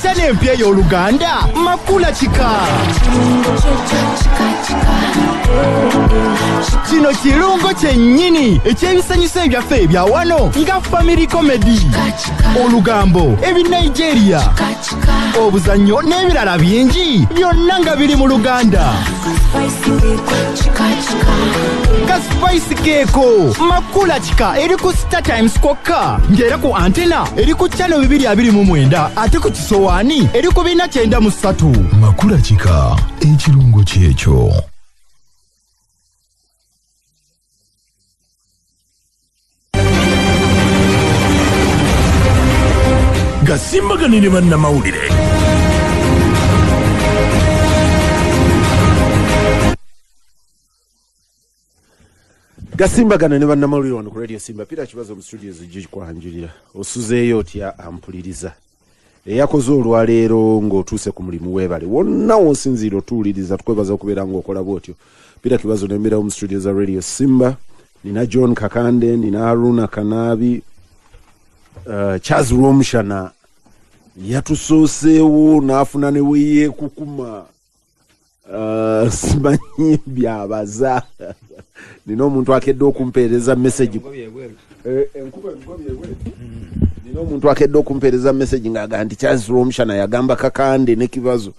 Channel empya ey'Oluganda Makula Kika. Kino kirungo kyennyini eky'ebisanyusa ebyaffe ebya wano nga family comedy, olugambo, ebi Nigeria, obuzannyo n'ebirala bingi, byonna nga biri mu Luganda. Ka spice keeko Makula Kika eri ku Star Times kwokka, ng'era ku antenna eri ku channel 229, ate ku kisowaani eri ku 493. Makula Kika, ekirungo kyekyo. Gasimbagane ne bannamawulire. Gasimbagana ne bannamawulire wano ku Radio Simba. Peter Kibazo mu studios gikwanjulira. Osuzeeyo otya ampuliriza? Eyakoze olwaleero ng'otuuse ku mulimu, weebale wonna w'osinziira otuwuliriza, tukwebaza okubeera ng'okola bw'otyo. Peter Kibazo nembeerawo mu studio za Radio Simba, nina John Kakande, nina Haruna Kanaabi. Charles Rwomushana yatusooseewo n'afuna ne weyeekukuma. Simanyi byabaza, nina omuntu akedde okumpeereza message. Enkuba emugobye ebweru. Nina omuntu akedde okumpeereza message ng'agamba nti Charles Rwomushana yagamba Kakande ne Kibazo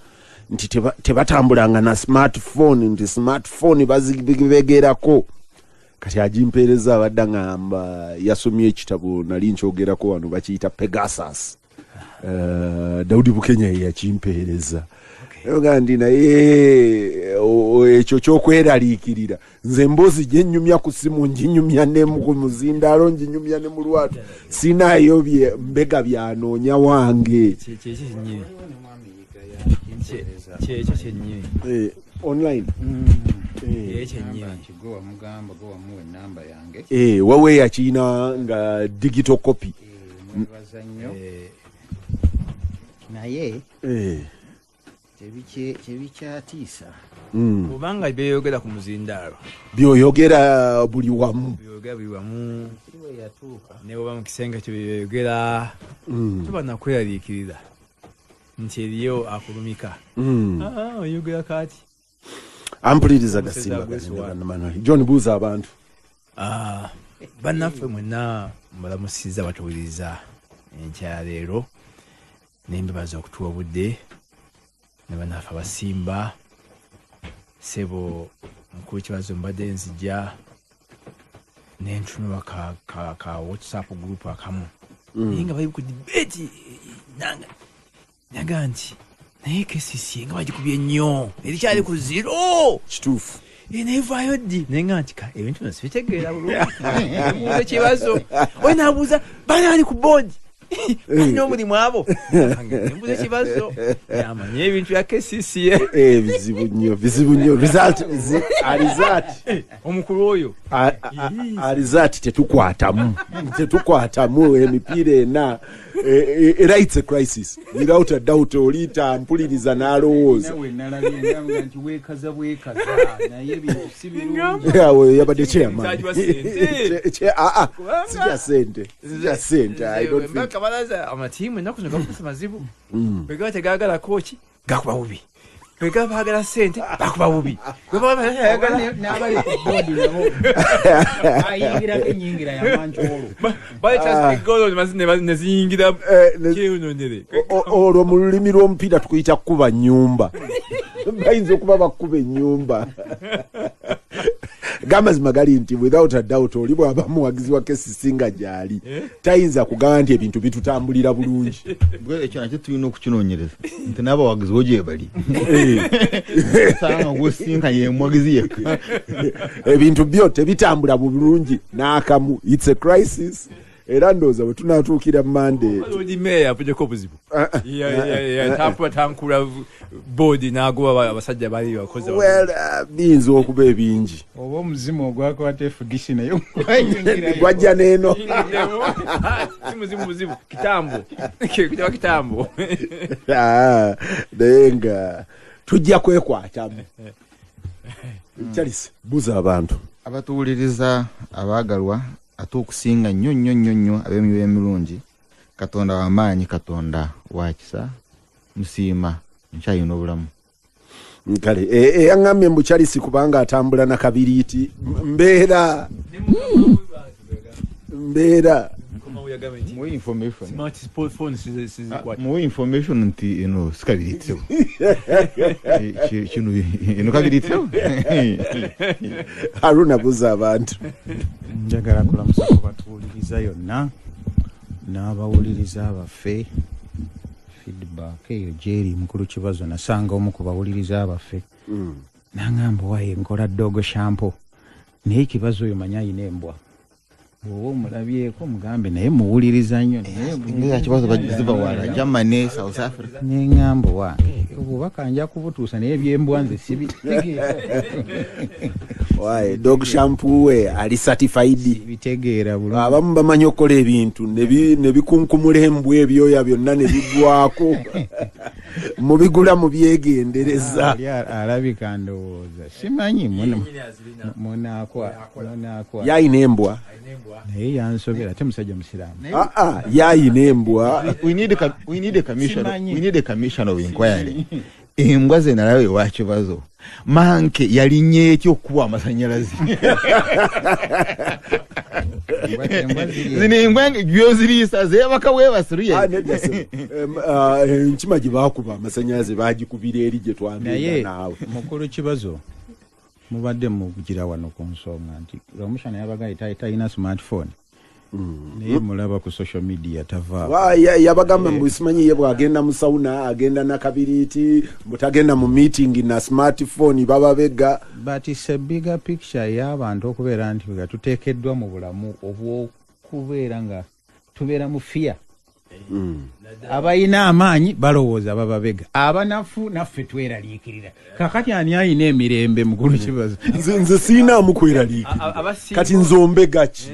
nti tebatambulanga na smartphone, nti smartphone bazibegerako. Kati agimpeereza abadde aŋŋamba yasomye ekitabo nali nkyogerako wano, bakiyita Pegasus. Daudi Bukenya ye yakimpeereza. Nga ndi naye ekyo kyokweraliikirira, nze emboozi gye nnyumya ku ssimu nginyumya ne ku muzindaalo, nginyumya ne mu lwatu, sinaayo bye mbega byanoonya wange. Kyekyo kyennyini, kyekyo kyennyini. Online. Ekyo kyennyini. Nti gwe wamugamba, gwe wamuwa enamba yange. Wawe yakiina nga digital copy. Mwebaza nnyo, naye tebikyatiisa. Kubanga byeyogera ku muzindaalo byoyogera buli wamu. Byeyogera buli wamu. Kiwe yatuuka. Ne bwoba mu kisenge kyo byeyogera, tuba nakweraliikirira nti eriyo akulumika. Ah, oyogera kaati. Ampuliriza, Omusezi gasimba agwesowa. John, buuza abantu. Ah, bannaffe mwenna mbalamusiza batuwuliriza enkya leero, nembebaza okutuwa obudde ne bannaffe abasimba. Sebo mukulu Kibazo, mbadde nzija nentunula ka WhatsApp group akamu, naye nga bali ku debate nanga naga nti naye KCC nga bagikubye nnyo, erikyali ku zero. Kituufu. Naye vaayo ddi? Naye nga nti ka ebintu bino sibitegeera bulungi. Mubuuza Kibazo oyo, naabuuza baana bali ku board balina omulimu abo. Nembuuza Kibazo amanye ebintu bya KCC. Bizibu nnyo, bizibu nnyo. Result result. Omukulu oyo. Result tetukwatamu, tetukwatamu emipiira ena. Era it's a crisis without a doubt. Oliita mpuliriza n'alowooza. Nawe nalabye ngamba nti weekaza bwekaza, naye ebintu si birungi. Awo yabadde chairman. Kyajwa ssente. Ah, ah, si kya sente, si kya sente, I don't think. Kabalaza amatiimu ennaku zino gafuuse mazibu. Bwe gaba tegaagala kooki gakuba bubi, bwe gaba baagala ssente bakuba bubi. Bwe baba baagala N'abali ku board nabo ayingirako enyingira yamankyolo. Baleeta egoolo ne ziyingira kyeyononere. Olwo mu lulimi lw'omupiira tukuyita kukuba nnyumba. Bayinza okuba bakuba ennyumba. Gamazima gali nti without a doubt, oli bw'aba muwagizi wa KCC nga gyali tayinza kugamba nti ebintu bitutambulira bulungi. Bwe ekyo nakyo tulina okukinoonyereza nti n'abawagizi bo gye bali, sanga gwosinka ye muwagizi yekka. Ebintu byo tebitambula bulungi n'akamu. It's a crisis, era ndowooza bwe tunaatuukira Mande. Oli meeya avujjeko obuzibu. Tampula tankula board n'agoba abasajja bali bakozi. Well, biyinza okuba ebingi. Oba omuzimu ogwakwata FDC naye gwayingirayo. Gwajja n'eno. Si muzimu buzibu, kitambo kitaba kitambo. Ah, naye nga tujja kwekwatamu. Charles, buuza abantu. Abatuwuliriza abaagalwa, ate okusinga nnyo nnyo nnyo nnyo ab'emyoyo emirungi, Katonda w'amaanyi, Katonda wa kisa. Musiima nkyalina obulamu. Kale yaŋŋambye mbu Charles kubanga atambula na kabiriiti mbeera mbeera muwe information muwe information nti eno si kabiriiti kino eno kabiriiti. Haruna buza abantu. Njagala kulamusa ku batuwuliriza yonna n'abawuliriza baffe. Feedback eyo gyeri mukulu Kibazo nasanga omu ku bawuliriza baffe n'aŋŋamba waye nkola ddogo shampoo naye Kibazo oyo manyi ayina embwa bw'oba omulabyeko mugambe naye muwuliriza nnyo naye Kibazo baziva wala Germany, South Africa. Neŋŋamba wange obubaka nja kubutuusa naye ebyembwa nze sibitegeera. Waye dog shampoo we ali certified bitegeera bulungi. Abamu bamanyi okukola ebintu ne bikunkumula embwa ebyoya byonna ne bigwako mubigula mubyegendereza. Alabika ndowooza simanyi munaakwa yayina embwa naye yansobera ate musajja musiraamu. Yayina embwa. We need a commission. We need a commission of inquiry. Embwa ze nalawe wa Kibazo manke yalinye ekyokuwa amasanyalaze zino embwa gyoziriisa zeebaka weebasiruye. Enkima gye baakuba amasanyalaze baagikubira eri gye twambeera naawe. Mukulu Kibazo mubadde mugira wano ku nsonga nti Rwomushana yabagaye talina smartphone naye mulaba ku social media tava. Yabagamba mbu simanyi ye bw'agenda mu sauna agenda na kabiriiti mutagenda mu meeting na smartphone baba bega. But it's a bigger picture y'abantu okubeera nti nga tuteekeddwa mu bulamu obw'okubeera nga tubeera mu fear. Abalina amaanyi balowooza bababega, abanafu naffe tweraliikirira. Kakati ani ayina emirembe mukulu Kibazo? Nze siinaamu kweraliikirira kati nze ombega ki?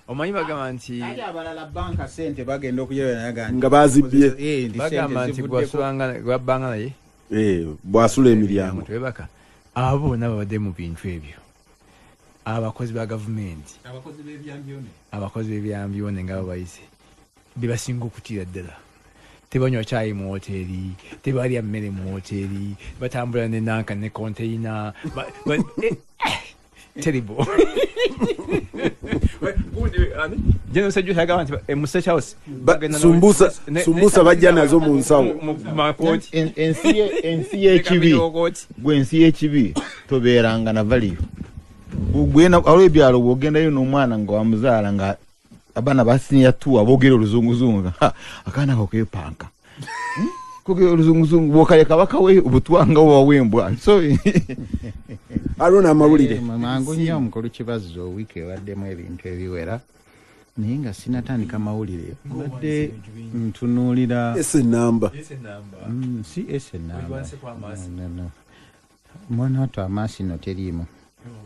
Omanyi bagamba nti ate abalala banka sente bagenda okugera nga bazibbye. Bagamba nti gwabbanga naye bwasula emiryango tebaka. Abo bonna babadde mu bintu ebyo, abakozi ba gavumenti, abakozi b'ebyambyone nga babayise bebasinga okutiira ddala. Tebanywa kyayi mu woteeri, tebalya mmere mu woteeri, batambula ne nanka ne konteyina. Terrible. General Sajju agamba nti mu State House sumbusa bajja nazo mu nsawo. Ensi y'ekibi gwe ensi y'ekibi tobeeranga na valiyo. Waliwo ebyalo bw'ogendayo n'omwana nga wamuzaala nga abaana ba senior 2 aboogera oluzunguzungu akaana ako keepanka kogera oluzunguzungu bw'okaleka bakawe obutwanga bwawembwa. So Haruna amawulire mangu nnyo mukulu Kibazo wiiki ebaddemu ebintu ebiwera naye nga sinatandika mawulire mbadde ntunuulira S namba. Si S namba. Mwana wattu amaasi no teriimu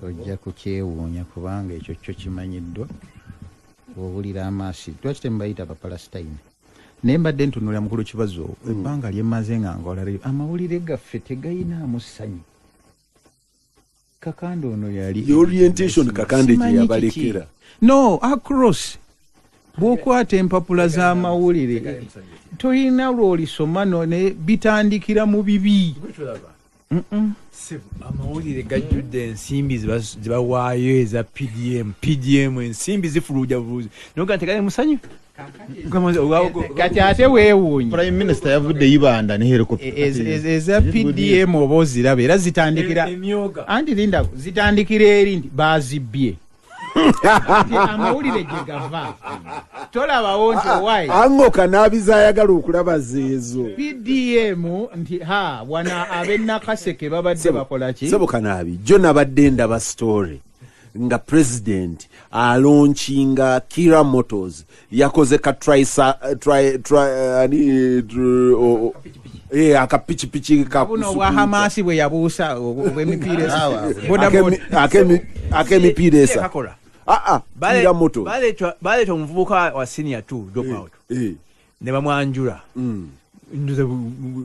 ojja kukyewuunya kubanga ekyo kyo kimanyiddwa bw'owulira amaasi lwaki temubayita Abapalasitayini. Naye mbadde ntunuulira mukulu Kibazo ebbanga lye mmaze nga nkola amawulire gaffe tegayinaamu ssanyu. Kakande ono yali orientation Kakande gye yabalekera. No across bw'okwata empapula z'amawulire toyina lw'olisoma no ne bitandikira mu bibi. Amawulire gajjudde ensimbi zibawaayo eza PDM. PDM ensimbi zifuluja buluzi noga nti musanyu kati ate weewuunye Prime Minister yavudde Ibanda ne helicopter eza PDM oba oziraba era zitandikira anti linda zitandikira eri nti bazibbye. Amawulire gye gava tolabawo nti owaayi angoka n'abiza ayagala okulaba zeezo PDM nti ha wana ab'e Nakaseke babadde bakola ki? Sebo Kanaabi jjo nabadde ndaba story nga president alaunchinga Kira Motors yakoze ka akapikipiki ka buno bwa Hamasi bwe yabuusa obw'emipiira ak'emipiira esa Kira Motors baleetwa omuvubuka wa senior 2 drop out ne bamwanjula ndoza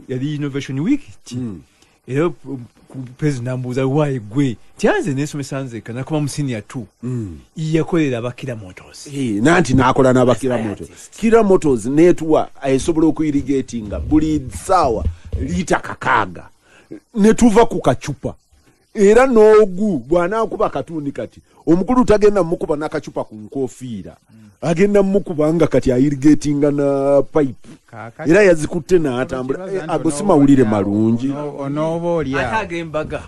yali innovation week Era president nambuuza why gwe tyanze nesomesa nzeka nakoma mu senior 2. Yakolera abakira Motors. Nanti nakola n'abakira Motors. Kira Motors netuwa esobola okuirrigatinga buli ssaawa lita 6 netuva ku kacupa. Era n'ogu bw'anaakuba katuuni kati omukulu tagenda mukuba n'akacupa ku nkofiira, agenda mukuba nga kati airrigatinga na pipe. Era yazikutte n'atambula. Ago si mawulire malungi. Onooba oli ate ag'embaga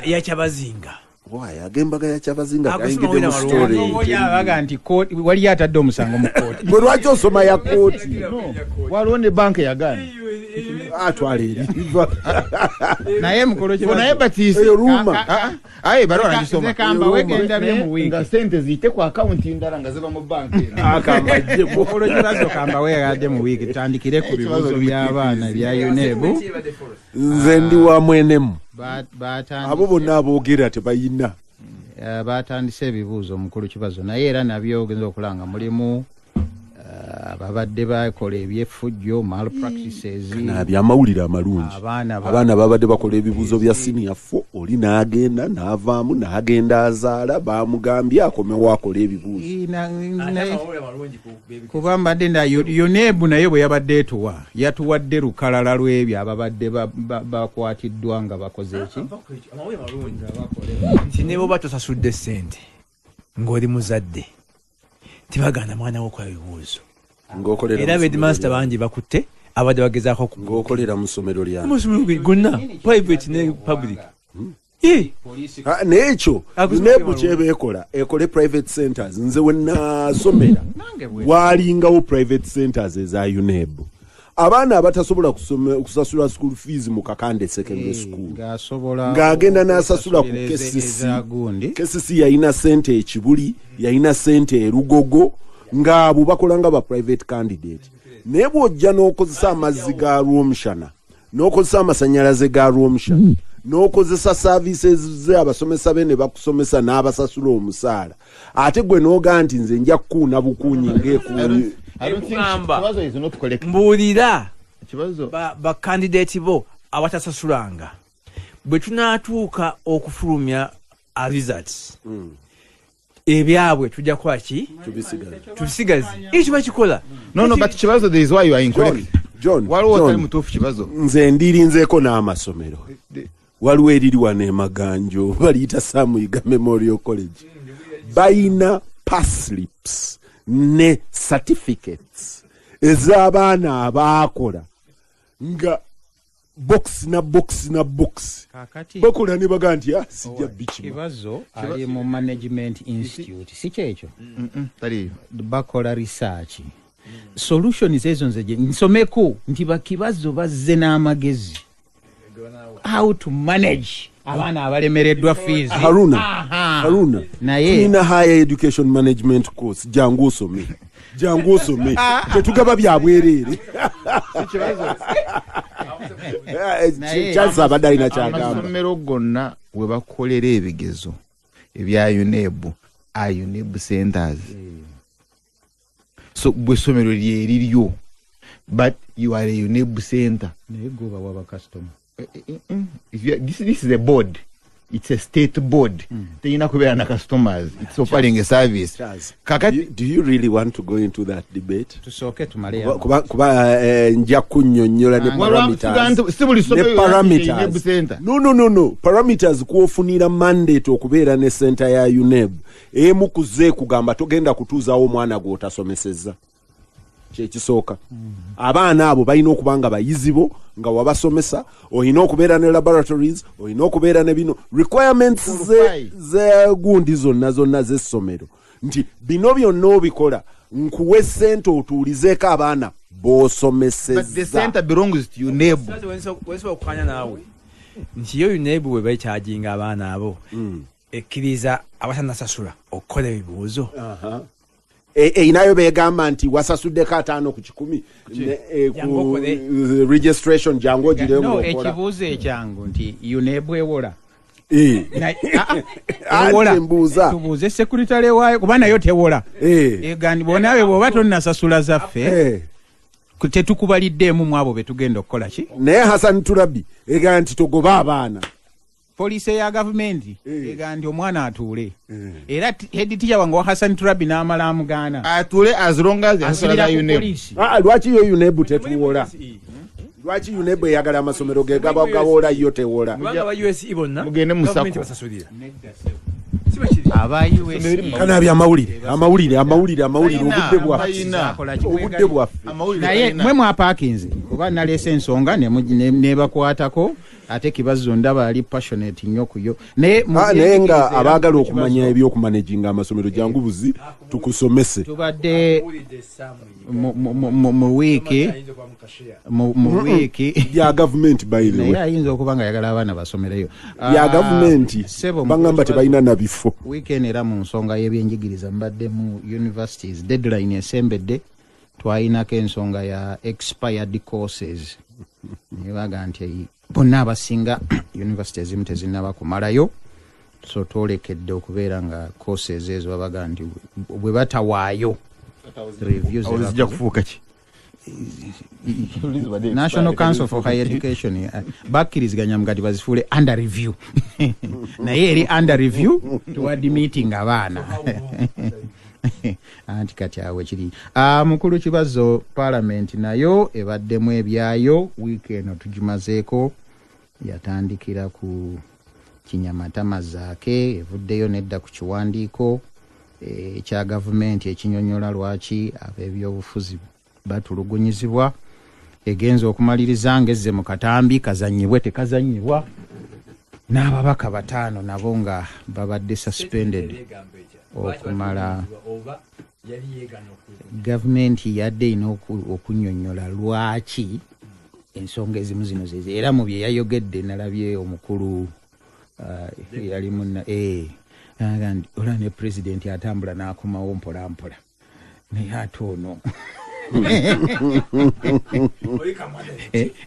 yakyabazinga. Why ag'embaga yakyabazinga ayingidde mu story? Abaga nti wali atadde omusango mu kooti. Bwe lwaki osoma ya kooti? Waliwo ne banka yagaana. Atwala eri. Naye mukolo kibazo. Naye batisi. Eyo ruuma. Aye baruwa nagisoma. Kamba wegenda bye mu wiiki. Nga sente ziyite ku akawunti ndala nga ziva mu banka eno. Akamba ajje. Mukolo kibazo kamba wegadde mu wiiki tutandikire ku bibuuzo by'abaana bya UNEB. Nze ndi wa mwenemu. Abo bonna aboogera tebayina. Batandise ebibuuzo mukulu kibazo naye era nabyo ogenza okulanga mulimu ababadde bakola ebyefujjo, malpractices. Byamawulire amalungi. Abaana babadde bakola ebibuuzo bya senior 4 oli n'agenda n'avaamu n'agenda azaala bamugambye akomewo akola ebibuuzo. Kuba mbadde nda UNEB naye bwe yabadde etuwa yatuwadde lukalala lw'ebyo ababadde bakwatiddwa nga bakoze eki. Amawulire malungi nti ne bw'oba tosasudde ssente ng'oli muzadde tebagaana mwana wo okukola ebibuuzo. Era headmaster bangi bakutte abadde bagezaako ng'okolera mu ssomero lyange. Mu ssomero gonna private ne public. Naye ekyo UNEB kyeba ekola ekole private centers. Nze we nasomera walingawo private centers eza UNEB. Abaana abatasobola kusasula school fees mu Kakande Secondary School ng'agenda n'asasula ku KCC. KCC yalina sente ekibuli, yalina sente erugogo, ng'abo bakola nga ba private candidate. Naye bw'ojja n'okozesa amazzi ga Rwomushana, n'okozesa amasannyalaze ga Rwomushana, n'okozesa services ze abasomesa be ne bakusomesa n'abasasula omusaala, ate gwe n'ogaa nti nze nja kukuuna bukuunyi ng'ekuunyi. Mbuulira bakandidate bo abatasasulanga bwe tunaatuuka okufulumya results ebyabwe tujja kukola ki? Tubisigaze. Ekyo bakikola. No, but Kibazo, there is why you are incorrect. John, waliwo otali mutuufu Kibazo. Nze ndirinzeeko n'amasomero. Waliwo eriri wano e Maganjo baliyita Samuyiga Memorial College. Bayina paslips ne certificates ez'abaana abaakola nga box na box na box. Bakola ne baga nti sijja bikima. Kibazo ali mu management institute si kyekyo? Bakola research. Solutions ezo nze nsomeko nti bakibazo bazze n'amagezi how to manage abaana abalemereddwa fees. Haruna, naye tulina higher education management course, jangu osome. Jangu osome. Tetugaba bya bwereere. Charles abadde alina kyagamba. Amasomero gonna we bakolera ebigezo ebya UNEB, UNEB centers. So bwe ssomero lyeriryo, but you are a UNEB center. Naye goba waba customer. This is a board. It's a state board. Teyina kubeera na customers. It's offering a service. Charles, Kakati, do you really want to go into that debate? Tusooke tumale. Kuba nja kunnyonnyola ne parameters. Ne parameters. No. Parameters kuofunira mandate okubeera ne center ya UNEB. Emu kuze kugamba togenda kutuuzaawo omwana gw'otasomesezza. Kyekisooka. Abaana abo balina okuba nga bayizi bo nga wabasomesa, olina okubeera ne laboratories, olina okubeera ne bino requirements ze gundi zonna zonna z'essomero nti bino byonna obikola nkuwe ssente otuulizeeko abaana b'osomesezza. But the center belongs to UNEB. Wensobola okukanya naawe nti yo UNEB bwe bakyajinga abaana abo ekkiriza abatanasasula okukola ebibuuzo. Eyinayo begamba nti wasasuddeko 5 ku 100 ku registration jangu ogire ng'okola. Ekibuuzo ekyangu nti UNEB ewola. Ewola. Tubuuze secretary waayo kuba nayo tewola. Egandi bonawe bw'oba tonnasasula zaffe. Tetukubaliddemu mu abo be tugenda okukola ki? Naye Hassan Turabi egamba nti togoba abaana. Poliisi ya gavumenti egamba nti omwana atuule. Era head teacher wange wa Hassan Turabi n'amala amugaana. Atuule as long as Asibira asasula ku UNEB. poliisi. Lwaki yo UNEB tetuwola? Lwaki UNEB eyagala amasomero ge gaba gawola yo tewola? Kubanga aba USE bonna Mugende mu gavumenti SACCO. basasulira. Aba USE Kana bya mawulire, amawulire, amawulire, amawulire, obudde bwaffe. Balina. Obudde bwaffe. Amawulire Naye balina. mwe mwapaakinze oba naleese ensonga nebakwatako ate Kibazo ndaba ali passionate nnyo ku yo. Naye mu Naye nga byenjigiriza era abaagala Kibazo, okumanya ebyokumanaginga amasomero jangu buzi tukusomese. Tubadde mu wiiki mu wiiki bya gavumenti by the naye way. ayinza okuba nga ayagala abaana basomereyo. Bya gavumenti Ssebo, bangamba tebalina na bifo. Weekend era mu nsonga y'ebyenjigiriza mbadde mu universities deadline esembedde twayinako ensonga ya expired courses. Ne baga nti bonna abasinga university ezimu tezinnaba kumalayo, so twolekedde okubeera nga courses ezo babaga nti bwe batawaayo reviews Awo zijja kufuuka ki? National Council for Higher Education bakkiriziganya mugati bazifuule under review. Naye eri under review toward meeting abaana. Anti kati awo kiri. Mukulu Kibazo, parliament nayo ebaddemu ebyayo wiiki eno tugimazeeko, yatandikira ku Kinyamatama Zaake, evuddeyo nedda ku kiwandiiko ekya gavumenti ekinyonyola lwaki ab'ebyobufuzi batulugunyizibwa, egenza okumaliriza ngezze mu katambi kazannyibwe tekazannyibwa, n'ababaka 5 nabo nga babadde suspended okumala. Gavumenti yadde erina okunnyonnyola lwaki ensonga ezimu zino zeze. Era mu bye yayogedde nalabye omukulu yali munna agamba nti olaba ne pulezidenti atambula n'akomawo mpola mpola, naye ate ono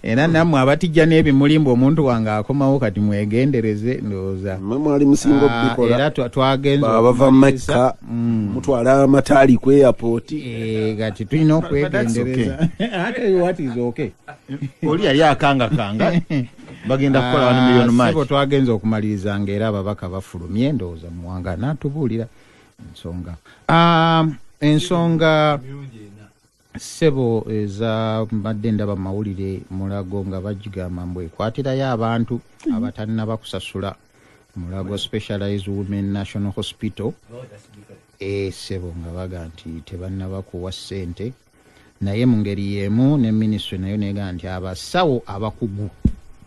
era nammwe abatijja n'ebimuli mbu omuntu wange akomawo kati mwegendereze ndowooza. Mmwe mwali musinga okubikola. Era twagenze Bava okumaliriza. Mecca, mutwala amataali ku airport. Kati tulina But that's okwegendereza. Ate what is okay? Oli yali akangakanga bagenda kukola 1 million Ssebo match. twagenze okumaliriza ng'era ababaka bafulumye ndowooza Muwanga n'atubuulira ensonga. Ensonga ssebo eza mbadde ndaba mawulire Mulago nga bagigamba mbu ekwatirayo abantu abatannaba kusasula Mulago Specialized Women National Hospital. Ssebo nga baga nti tebannaba kuwa ssente, naye mu ngeri y'emu ne minisitule nayo neega nti abasawo abakugu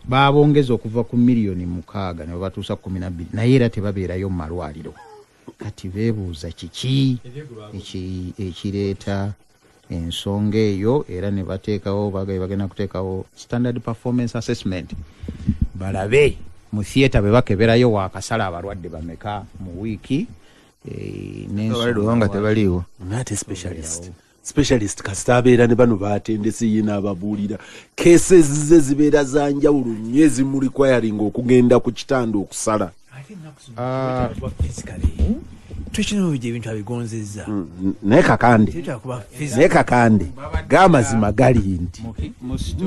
baabongeza okuva ku miliyoni 6 ne babatuusa 12, naye era tebabeerayo mu malwaliro. Kati beebuuza kiki ekireeta ensonga eyo, era ne bateekawo bagenda kuteekawo standard performance assessment balabe mu theatre bwe bakeberayo waakasala abalwadde bameka mu wiiki. Abalwadde nga tebaliiwo. Naye specialist. Specialist kasita abeera ne bano batendese ye n'ababuulira cases ze zibeera za njawulo nnyo ezimu requiring okugenda ku kitanda okusala. Ate ennaku zino kuba physically. Tekinologi ebintu abigonzezza. Naye Kakande, Tetwagala kuba physically. naye Kakande, g'amazima gali nti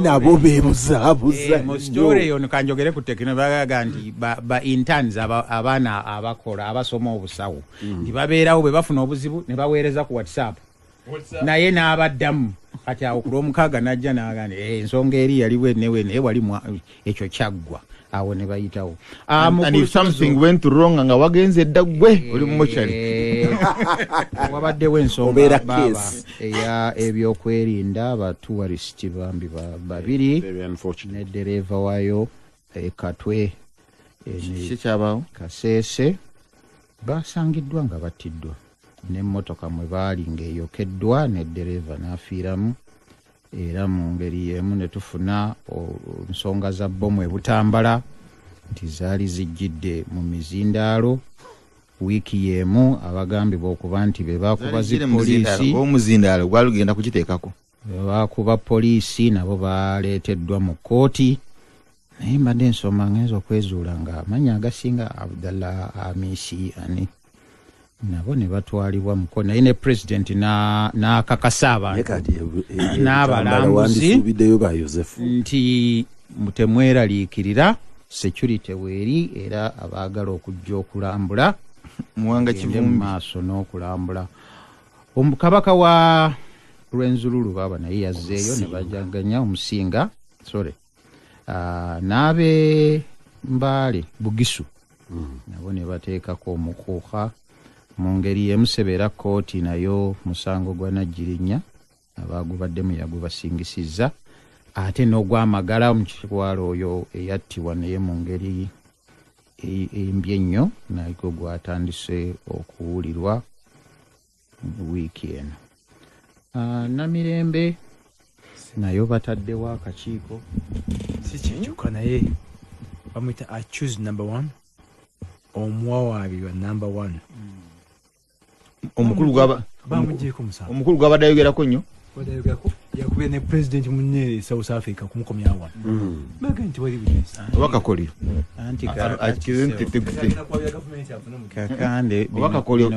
nabo beebuzaabuza Mu nnyo. story eyo kanjogere ku tekino bagaga nti ba interns abaana abakola abasoma obusawo nti babeerawo bwe bafuna obuzibu ne baweereza ku WhatsApp. Naye n'abaddamu kati awo ku lwomukaaga n'ajja n'agamba nti, ensonga eri yali bwenewe naye wali ekyo kyaggwa awo ne bayitawo. And if something went wrong nga wagenze dda ggwe oli mu mochari. Wabaddewo ensonga Obeera baaba case. eya ebyokwerinda ba tourist bambi babiri Very unfortunate. ne ddereeva waayo Katwe, ne Kiki kyabaawo? Kasese basangiddwa nga battiddwa n'emmotoka mwe baali ng'eyokeddwa ne ddereeva n'afiiramu. Era mu ngeri y'emu ne tufuna ensonga za bbomu e Butambala nti zaali zijjidde mu mizindaalo. Wiiki y'emu abagambibwa okuba nti be baakuba zi Zaali ziri mu muzindaalo, poliisi. oba omuzindaalo gwali gugenda kugiteekako. Be baakuba poliisi nabo baleeteddwa mu kkooti. Naye mbadde nsoma ngenza okwezuula nga amannya agasinga Abdallah Amisi ani. Nabo ne batwalibwa muko naye ne president n'akakasa abantu n'abalambuzi nti mutemweraliikirira, security weeri, era abaagala okujja okulambula Muwanga Kivumbi maaso n'okulambula. Omukabaka wa Rwenzururu baba naye yazzeeyo ne bajaganya omusinga sorry n'abe Mbale Bugisu nabo ne bateekako omukuuka. Mu ngeri y'emu kkooti nayo musango gwa Nagirinya abagubaddemu yagubasingisizza, ate n'ogwamagala omukiwala oyo eyattibwa naye mu ngeri embi ennyo nagwo gwatandise okuwulirwa wiiki eno. Namirembe nayo bataddewo akakiiko. Si kyekyoka, naye bamuyita accused number 1, omuwawaabirwa number 1. Omukulu gwaba bamugyeko musango, omukulu gwabadde ayogerako nnyo, badayogerako yakubye ne president munne South Africa kumukomya wano. Baga nti wali bujulizi oba Kakolyo anti Kakande oba Kakolyo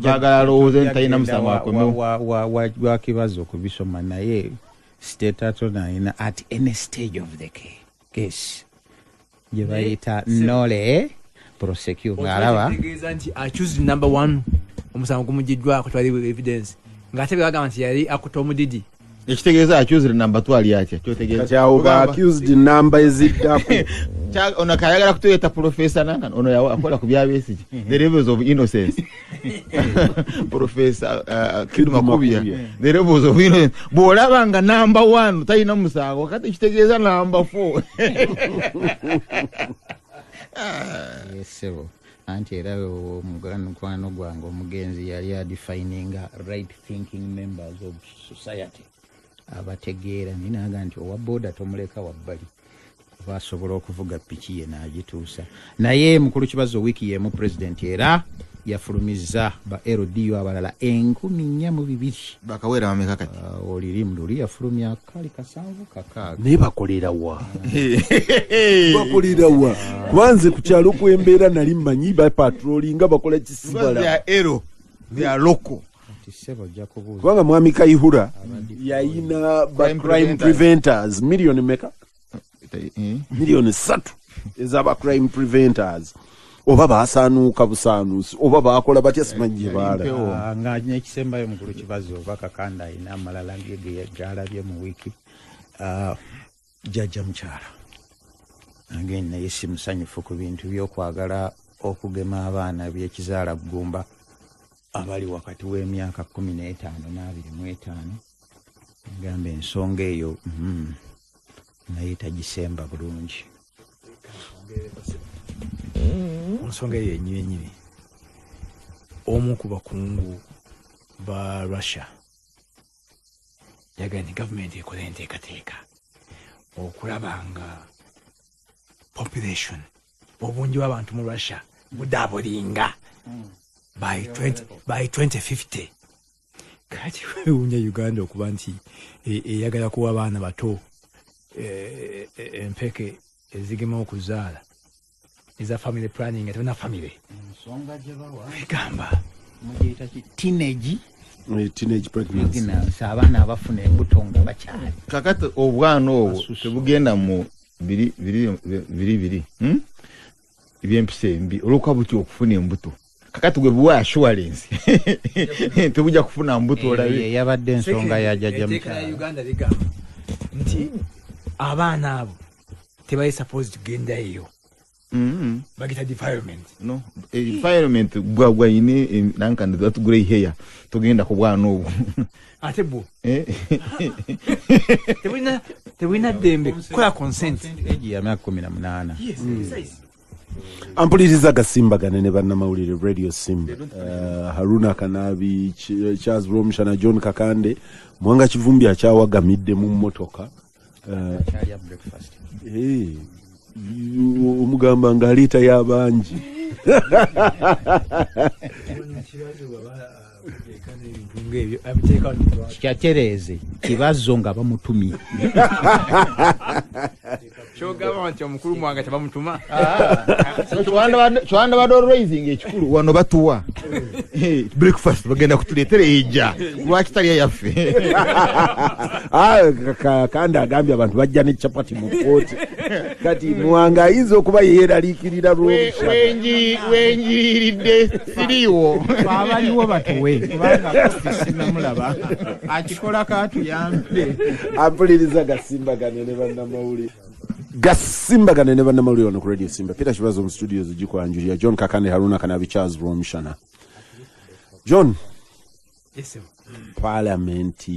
baagala alowooze nti talina musango akomewo wa Kibazo okubisoma, naye state attorney alina at any stage of the case gye bayita nole prosecute ng'alaba tegeeza nti accused number 1 omusango gumugiddwako twali evidence ng'ate bagamba nti yali akuta omudidi. Ekitegeeza accused number 2 ali atya? Kyotegeeza kati awo ba accused number eziddako ono kayagala kutuleeta professor nanka ono akola ku bya Besigye, the levels of innocence. Professor Kidu Makubya, the levels of innocence. Bw'olaba nga number 1 talina musango, kati ekitegeeza number 4. Yes, anti era omukwano gwange omugenzi yali adefininga right thinking members of society abategeera, ninaga nti owa boda tomuleka wabbali kuba asobola okuvuga piki ye n'agituusa. Naye mukulu Kibazo wiiki y'emu president era yafulumizza ba LDU abalala 4,002. Bakawera bameka kati? Olirimu luli yafulumya kali 76. Naye bakolera wa? Bakolera wa? Kubanze ku kyalo kwembeera nali mmanyi ba patrollinga bakola kisibala. They are local. Kubanga Mwami Kayihura yayina ba crime preventers milioni meka? Milioni 3 ez'aba crime preventers. Oba basaanuuka busaanuusi oba baakola batya simanyi gye baala. Nga n'ekisembayo mukulu Kibazo oba Kakande alina amalala galabye mu wiiki, jjajja mukyala agenda naye si musanyufu ku bintu by'okwagala okugema abaana by'ekizaala ggumba abali wakati w'emyaka 15 na 25. Agamba ensonga eyo naye tagisemba bulungi. Ku nsonga eyo yennyini, omu ku bakungu ba Russia yagambye nti gavumenti ekola enteekateeka okulaba nga population, obungi bw'abantu mu Russia budabulinga by 2050. Kati weewuunya Uganda okuba nti eyagala kuwa abaana bato empeke ezigema okuzaala eza family planning, tebana family. Ensonga gye bawa egamba mugiyita ki? Teenage pregnancy, abaana abafuna embuto nga bakyali. Kakati obwana obwo tebugenda mu biri biri ebyempisa embi olwokuba butya okufuna embuto. Kakati gwe buwa assurance tebujja kufuna mbuto olabe. Yabadde ensonga ya jjajja mukyala. Uganda ligamba nti abaana abo tebali supposed kugenda eyo. Bagita defilement. No, defilement gwa ine nanka that grey hair tugenda ku bwana obwo. Ate bwo. Tebulina ddembe kukola consent. Age ya myaka 18. Yes, precise. Ampuliriza gasimbagane ne bannamawulire Radio Simba. Haruna Kanabi, Charles Romshana, John Kakande, Mwanga Kivumbi akyawagamidde mu mmotoka. Akyalya breakfast. Omugamba ng'aleeta y'abangi. Kyatereeze Kibazo nga bamutumye. Kyogamba nti omukulu Mwanga tebamutuma. Kiwanda badde raising ekikulu wano batuwa. Breakfast bagenda kutuleetera ejja, lwaki talya yaffe? Kandi agambye abantu bajja ne chapati mu kooti. Kati Muwanga ayinza okuba yeeraliikirira lw'omushana. Wenjiriridde siriiwo. Abaliwo batuwe, kubanga kofi sinamulaba akikolako atuyambe. Ampuliriza gasimbagane ne bannamawulire. Gasimbagane ne bannamawulire wano ku Radio Simba. Peter Kibazo mu studios gikwanjulira John Kakande, Haruna Kanabi, Charles Rwomushana. John. Yes, sir. Parliament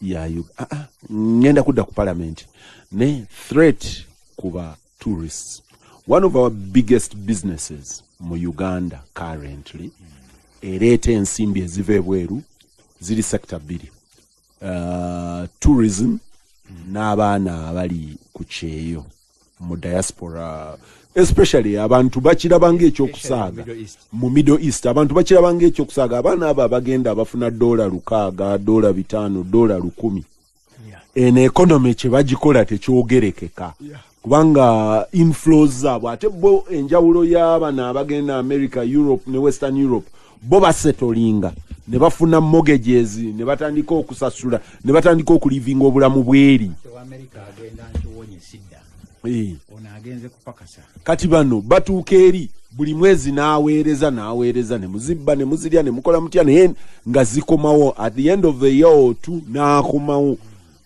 ya Uganda. Ngenda kudda ku parliament. Ne threat kuba tourists. One of our biggest businesses mu Uganda currently ereeta ensimbi eziva ebweru ziri sector bbiri. Tourism n'abaana abali ku kyeyo mu diaspora, especially abantu bakiraba ng'ekyokusaaga mu Middle East, abantu bakiraba ng'ekyokusaaga. Abaana abo abagenda abafuna $6, $5, $1,000. Eno economy kye bagikola tekyogerekeka, kubanga inflows zaabwe, ate bo enjawulo y'abana abagenda America, Europe ne Western Europe, bo basetolinga ne bafuna mortgages ne batandika okusasula ne batandika okulivinga obulamu bweri. Kati bano batuuka eri buli mwezi n'aweereza n'aweereza ne muzibba ne muzirya ne mukola mutya, naye nga zikomawo at the end of the year or two n'akomawo.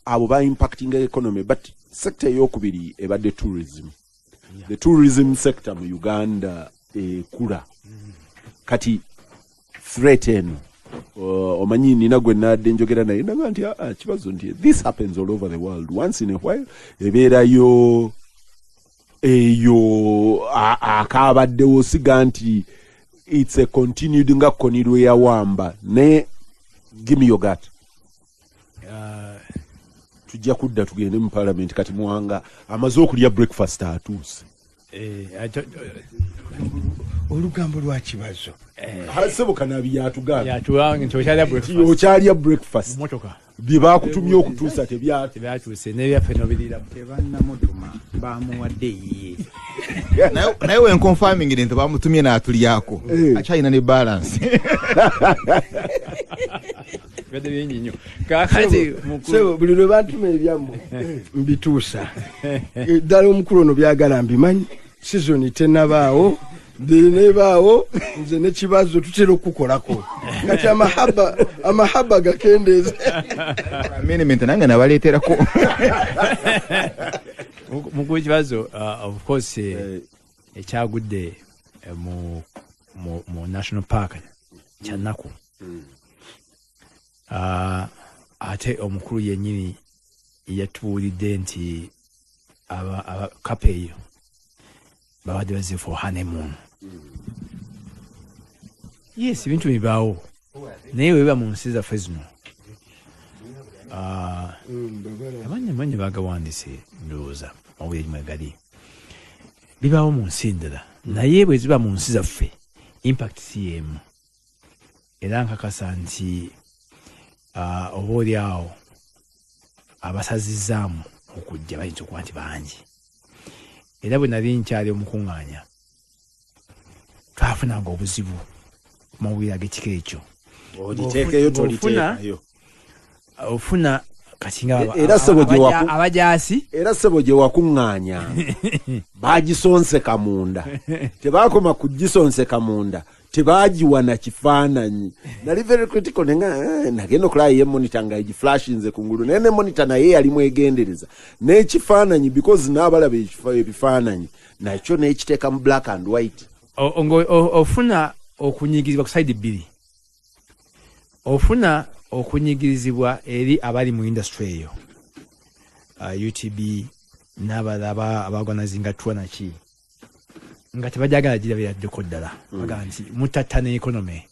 Abo ba impacting economy. But sector eyokubiri ebadde tourism. The tourism sector mu Uganda ekula. Kati threat eno, omanyi nina gwe nadde njogera naye naga nti kibazo nti this happens all over the world once in a while, ebeerayo eyo akabaddewo, siga nti it's a continued nga Kony lwe yawamba. Ne give me your gut. Tujja kudda tugende mu parliament. Kati Muwanga amaze okulya breakfast atuuse. Olugambo lwa Kibazo. Sebo Kanabi yatugambye. Yatugambye nti okyalya breakfast. Okyalya breakfast. Mmotoka. Bye baakutumye okutuusa tebyatuuse, n'ebyaffe n'obiriiramu. Tebannamutuma, bamuwadde ye. Naye we nconfirming nti bamutumye n'atulyako. Akyalina ne balance. Bibadde bingi nnyo. Kaakati mukulu. Buli lwe bantuma ebyammwe mbituusa. Ddala omukulu ono byagala mbimanyi. Sizoni tennabaawo, nebaawo nze ne Kibazo tutera okukolako. Kati amahaba gakendeeze. Amendment nange nabaleeterako. Mukulu Kibazo, of course ekyagudde mu National Park kyannaku. Ate omukulu yennyini yatubuulidde nti couple eyo babadde bazze for honeymoon. Yes, ebintu bibaawo, naye bwe biba mu nsi zaffe zino, amannya bagawandiise ndowooza mawulire mwe gali, bibaawo mu nsi endala, naye bwe ziba mu nsi zaffe impact si y'emu. Era nkakasa nti oba oli awo abasazizzaamu okujja bayinza okuba nti bangi. Era bwe nali nkyali omukuŋŋaanya twafunanga obuzibu ku mawulire ag'ekika ekyo. Oliteekeyo toliteekayo. Ofuna kati nga abajaasi. Era ssebo gye wakuŋŋaanya baagisonseka munda. Tebaakoma kugisonseka munda, tebagiwa na kifaananyi. Nali very critical, nenga nagenda okulaba ye monitor nga egiflashinze kungulu, naye ne monitor naye yali mwegendereza n'ekifaananyi, because n'abalaba ebifaananyi nakyo n'ekiteeka mu black and white. Ofuna okunyigirizibwa ku side bbiri. Ofuna okunyigirizibwa eri abali mu industry eyo, UTB n'abalala abaorganizinga tour naki, nga tebajagala girabira ddeko ddala, bagamba nti mutatta ne economy.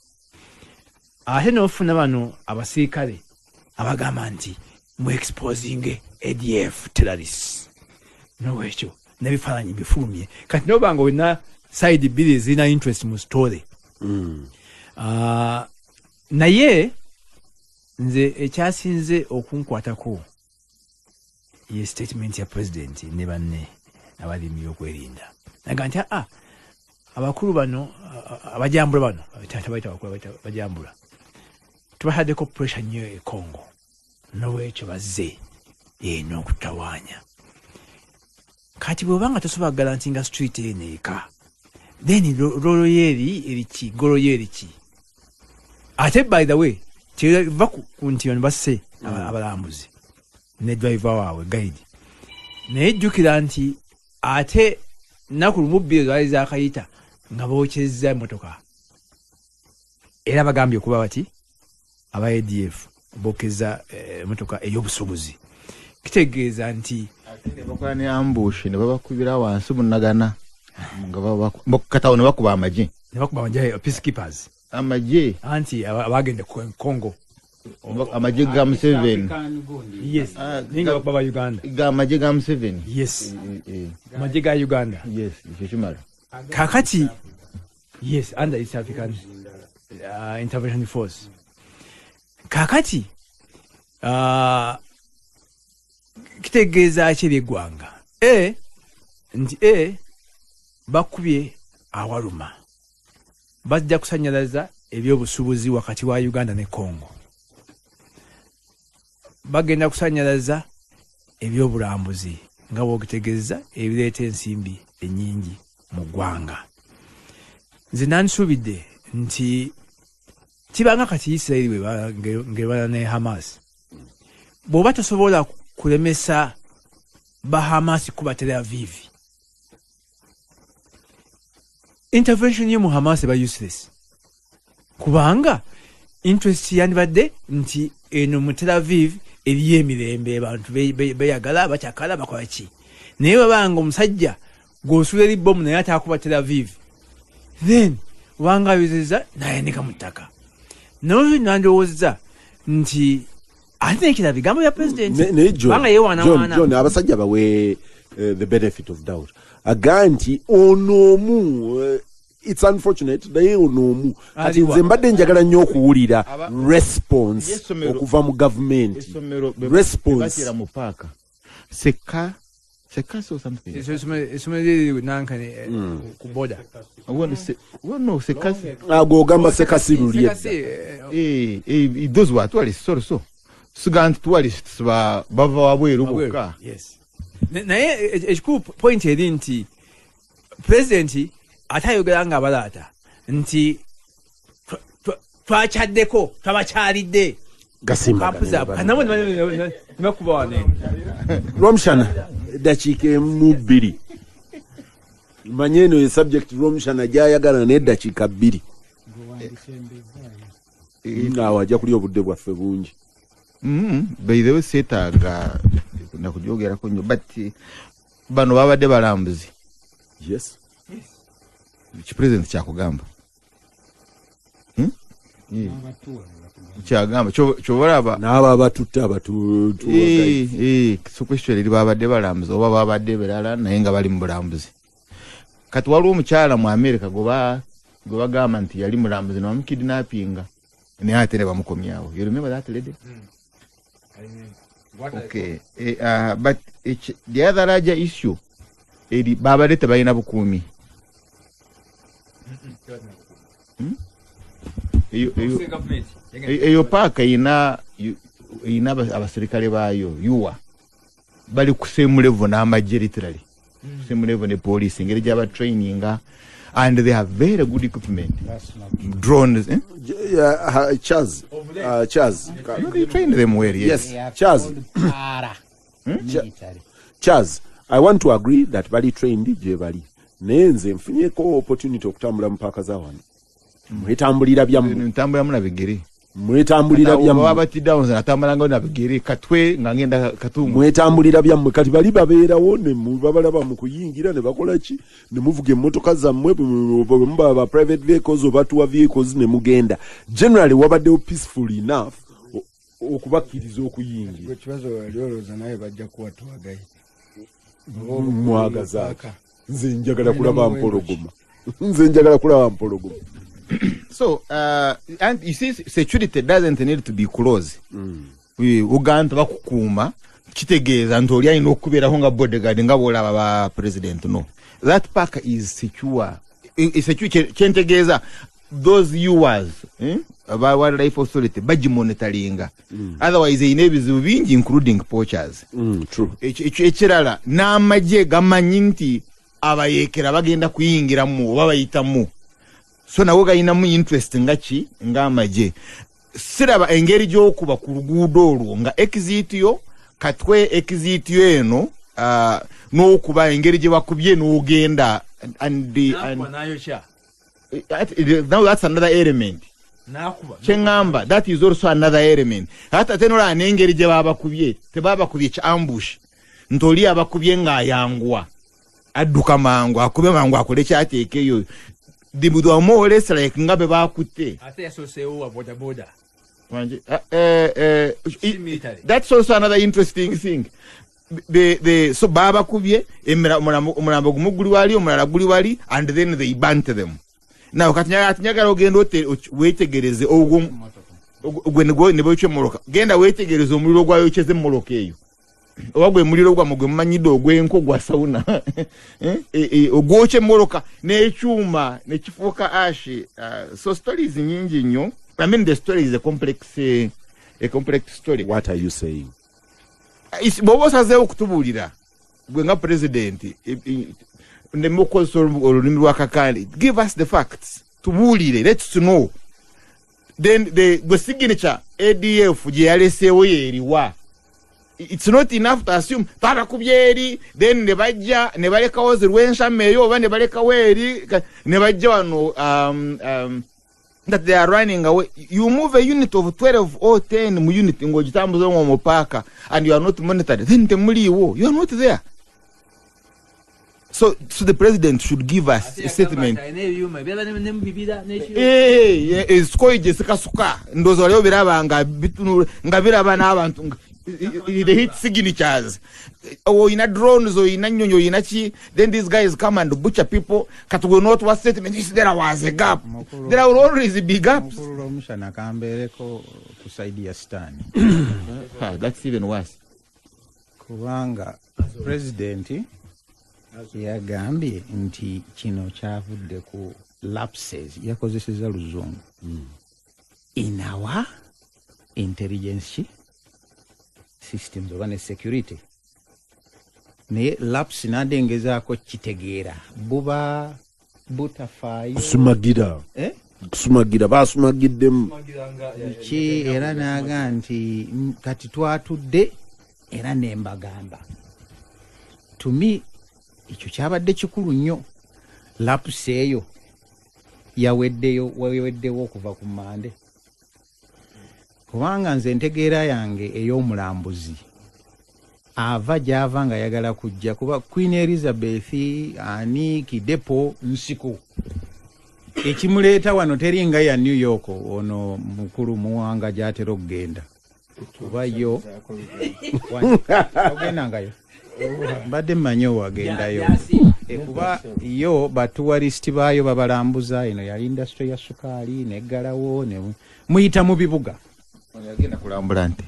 Ate n'ofuna bano abasirikale abagamba nti mu exposing ADF terrorists, nolwekyo n'ebifaananyi bifulumye. Kati n'oba nga olina side bbiri ezirina interest mu story. Naye nze ekyasinze okunkwatako ye statement ya president ne banne abali mu byokwerinda. Naga nti Abakulu bano abajambula bano tabaita bakulu bajambula tubahaddeko pressure nnyo e Congo, nolwekyo bazze eno okutawaanya. Kati bw'obanga tosobola guaranteeinga street eno eka, then role yeri eriki, goal yeriki? Ate by the way, va ku nti bano basse abalambuzi ne driver waabwe guide, naye jjukira nti ate nnaku 12 zaali zaakayita nga bookyezza emmotoka, era bagambye okuba bati aba ADF bookeza emmotoka ey'obusuubuzi. Kitegeeza nti ate ne bakola ne ambush ne babakubira wansi munagana nga katawo ne bakuba amagye, ne bakuba amagye peacekeepers, amagye anti abagenda ku Congo, amagye ga Museveni. Yes, ninga bakuba ba Uganda, ga amagye ga Museveni. Yes, amagye ga Uganda. Yes, ekyo kimala. Kakati yes, under East African Intervention Force. Kakati kitegeeza ki eby'eggwanga? Nti bakubye awaluma, bajja kusanyalaza ebyobusuubuzi wakati wa Uganda ne Congo, bagenda kusanyalaza ebyobulambuzi nga bw'okitegeeza ebireeta ensimbi ennyingi mu ggwanga. Nze nansuubidde nti kibanga kati Isirayiri bwe ne Hamas, bw'oba tosobola kulemesa ba Hamas kuba Tel Aviv, intervention ye mu Hamas eba useless, kubanga interest yandibadde nti eno mu Tel Aviv eriyo emirembe, abantu beyagala bakyakala bakola ki, naye babanga omusajja gw'osuula eri bomu naye atakuba Tel Aviv, then obanga ayozezza n'ayanika mu ttaka. Naye nandowooza nti ate nekiraba bigambo bya pulezidenti kubanga yeewaanawaana. John, abasajja bawe the benefit of doubt, aga nti ono omu, it's unfortunate naye ono omu kati nze mbadde njagala nnyo okuwulira response okuva mu gavumenti. Response mu paaka seka Sekasi or something. Essomero liri nankane ku boda. No, Sekasi. Ago ogamba Sekasi luli. Those were tourists also. Siga nti tourists bava wabweru bokka. Yes. Naye ekikulu point eri nti pulezidenti ate ayogera nga abalaata nti twakyaddeko, twabakyalidde. Gasimba. Nabo nebakuba wano. Rwomushana eddakiika 2. Manye eno ye subject Rwomushana gy'ayagala n'eddakiika 2. Awo ajja kulya obudde bwaffe bungi. By the way, seetaaga nakugyogerako nnyo, but bano babadde balambuzi. Yes. Ki president kyakugamba kyagamba kyobalaba n'abo abatutte so question eri babadde balambuzi oba babadde birala naye nga bali mu bulambuzi. Kati waliwo omukyala mu America gwe bagamba nti yali mulambuzi ne bamukidnappinga naye ate ne bamukomyawo. You remember that lady? Okay. But the other larger issue eri babadde tebalina bukuumi. Eyo paaka erina abaserikale baayo yuwa bali ku same level n'amagye, literally same level ne police, engeri gyaba traininga, and they have very good equipment, drones. Chaz, Chaz. No, they train them well. Yes, yes. Chaz. Chaz, I want to agree that bali trained gye bali, naye nze nfunyeko opportunity okutambula mu paaka za wano. Mwetambulira byammwe. Ntambulamu na bigere. Mwetambulira byammwe. Abatiddawo nze natambulanga na bigere Katwe nga ngenda Katungu. Mwetambulira byammwe. Kati bali babeerawo ne babalaba mu kuyingira ne bakola ki, ne muvuga emmotoka zammwe bwe muba ba private vehicles oba tour vehicles ne mugenda. Generally wabaddewo peaceful enough okubakkiriza okuyingira. Gwe kibazo wali olowooza naye bajja kuwa tuwagayi. Mwagaza nze njagala kulaba mpologoma. Nze njagala kulaba mpologoma. So, and you see, security doesn't need to be close. Uganda bakukuuma kitegeeza nti oli alina okubeeraho nga bodyguard nga bw'olaba ba president. No, that park is secure. Security kyentegeeza those viewers aba Wildlife Authority bagimonitoringa. Otherwise erina ebizibu bingi, including poachers. True. Ekirala, n'amagye gamanyi nti abayeekera bagenda kuyingiramu oba bayitamu, so nago galinamu interest nga ki ng'amagye. Siraba engeri gy'okuba ku luguudo olwo nga exit yo Katwe, exit yo eno, n'okuba engeri gye bakubye n'ogenda and Nakuba n'ayokya. Now that's another element. Nakuba. Kyeŋŋamba, that is also another element. Ate ate nolaba n'engeri gye babakubye, tebabakubye ki ambush, nti oli abakubye ng'ayanguwa, adduka mangu, akube mangu, akole kyateekeyo. They were more or less like nga be bakutte. Ate yasoseewo wa boda boda. Wanje, Si military. That's also another interesting thing. So babakubye omulambo gumu guli wali, omulala guli wali, and then they burnt them. Now kati njagala ogenda weetegereze ogwo gwe ne bookya emmotoka. Genda weetegereze omuliro gwayokyeza emmotoka eyo, oba gwe muliro gwammwe gwe mumanyidde ogw'enku gwa sauna. Ogwokya emmotoka n'ekyuma ne kifuuka ash. So stories nyingi nnyo. I mean, the story is a complex story. What are you saying? Bw'oba osazeewo okutubuulira gwe nga president, ndeme okukozesa olulimi lwa Kakande, give us the facts, tubuulire, let's know. Then the gwe signature ADF gye yaleseewo yeeriwa? It's not enough to assume twabakubye eri, then ne bajja ne balekawo zirwenshama eyo, oba ne balekawo eri, ne bajja wano, that they are running away. You move a unit of 12 or 10 mu unit ng'ogitambuza mu paaka and you are not monitored, then temuliiwo, you are not there. So the president should give us a statement. Alina ebyuma biraba ne mu bibira n'ekiro. Esikoyi gye sikasuka, ndowooza waliwo biraba nga bitunula, nga biraba n'abantu they hit signatures. Oyina drones, oyina nnyonyi, oyina ki, then these guys come and butcher people. Kati we not what statement is there was a gap. There will always be gaps. Mukulu Lwomushana, kambeereko ku side ya sitaani. Ah, that's even worse. Kubanga pulezidenti yagambye nti kino kyavudde ku lapses, yakozeseza luzungu, in our intelligence systems oba ne security. Naye lapse nadde ngezaako kitegeera, buba butafaayo. Kusumagira. Eh? Kusumagira, basumagiddemu. Ki era naga nti kati twatudde era nembagamba tumi ekyo kyabadde kikulu nnyo. Lapse eyo yaweddeyo, weweddewo okuva ku Mande, kubanga nze entegeera yange ey'omulambuzi ava gy'ava nga ayagala kujja kuba Queen Elizabeth ani Kidepo nsiko ekimuleeta wano teringa ya New York ono mukulu Muwanga gy'atera okugenda, kuba yo ogendangayo mbadde mmanyi owagendayo. Kuba yo batourist baayo babalambuza. Eno yali industry ya sukaali neggalawo ne muyita mu bibuga. Yagenda kulambula nte.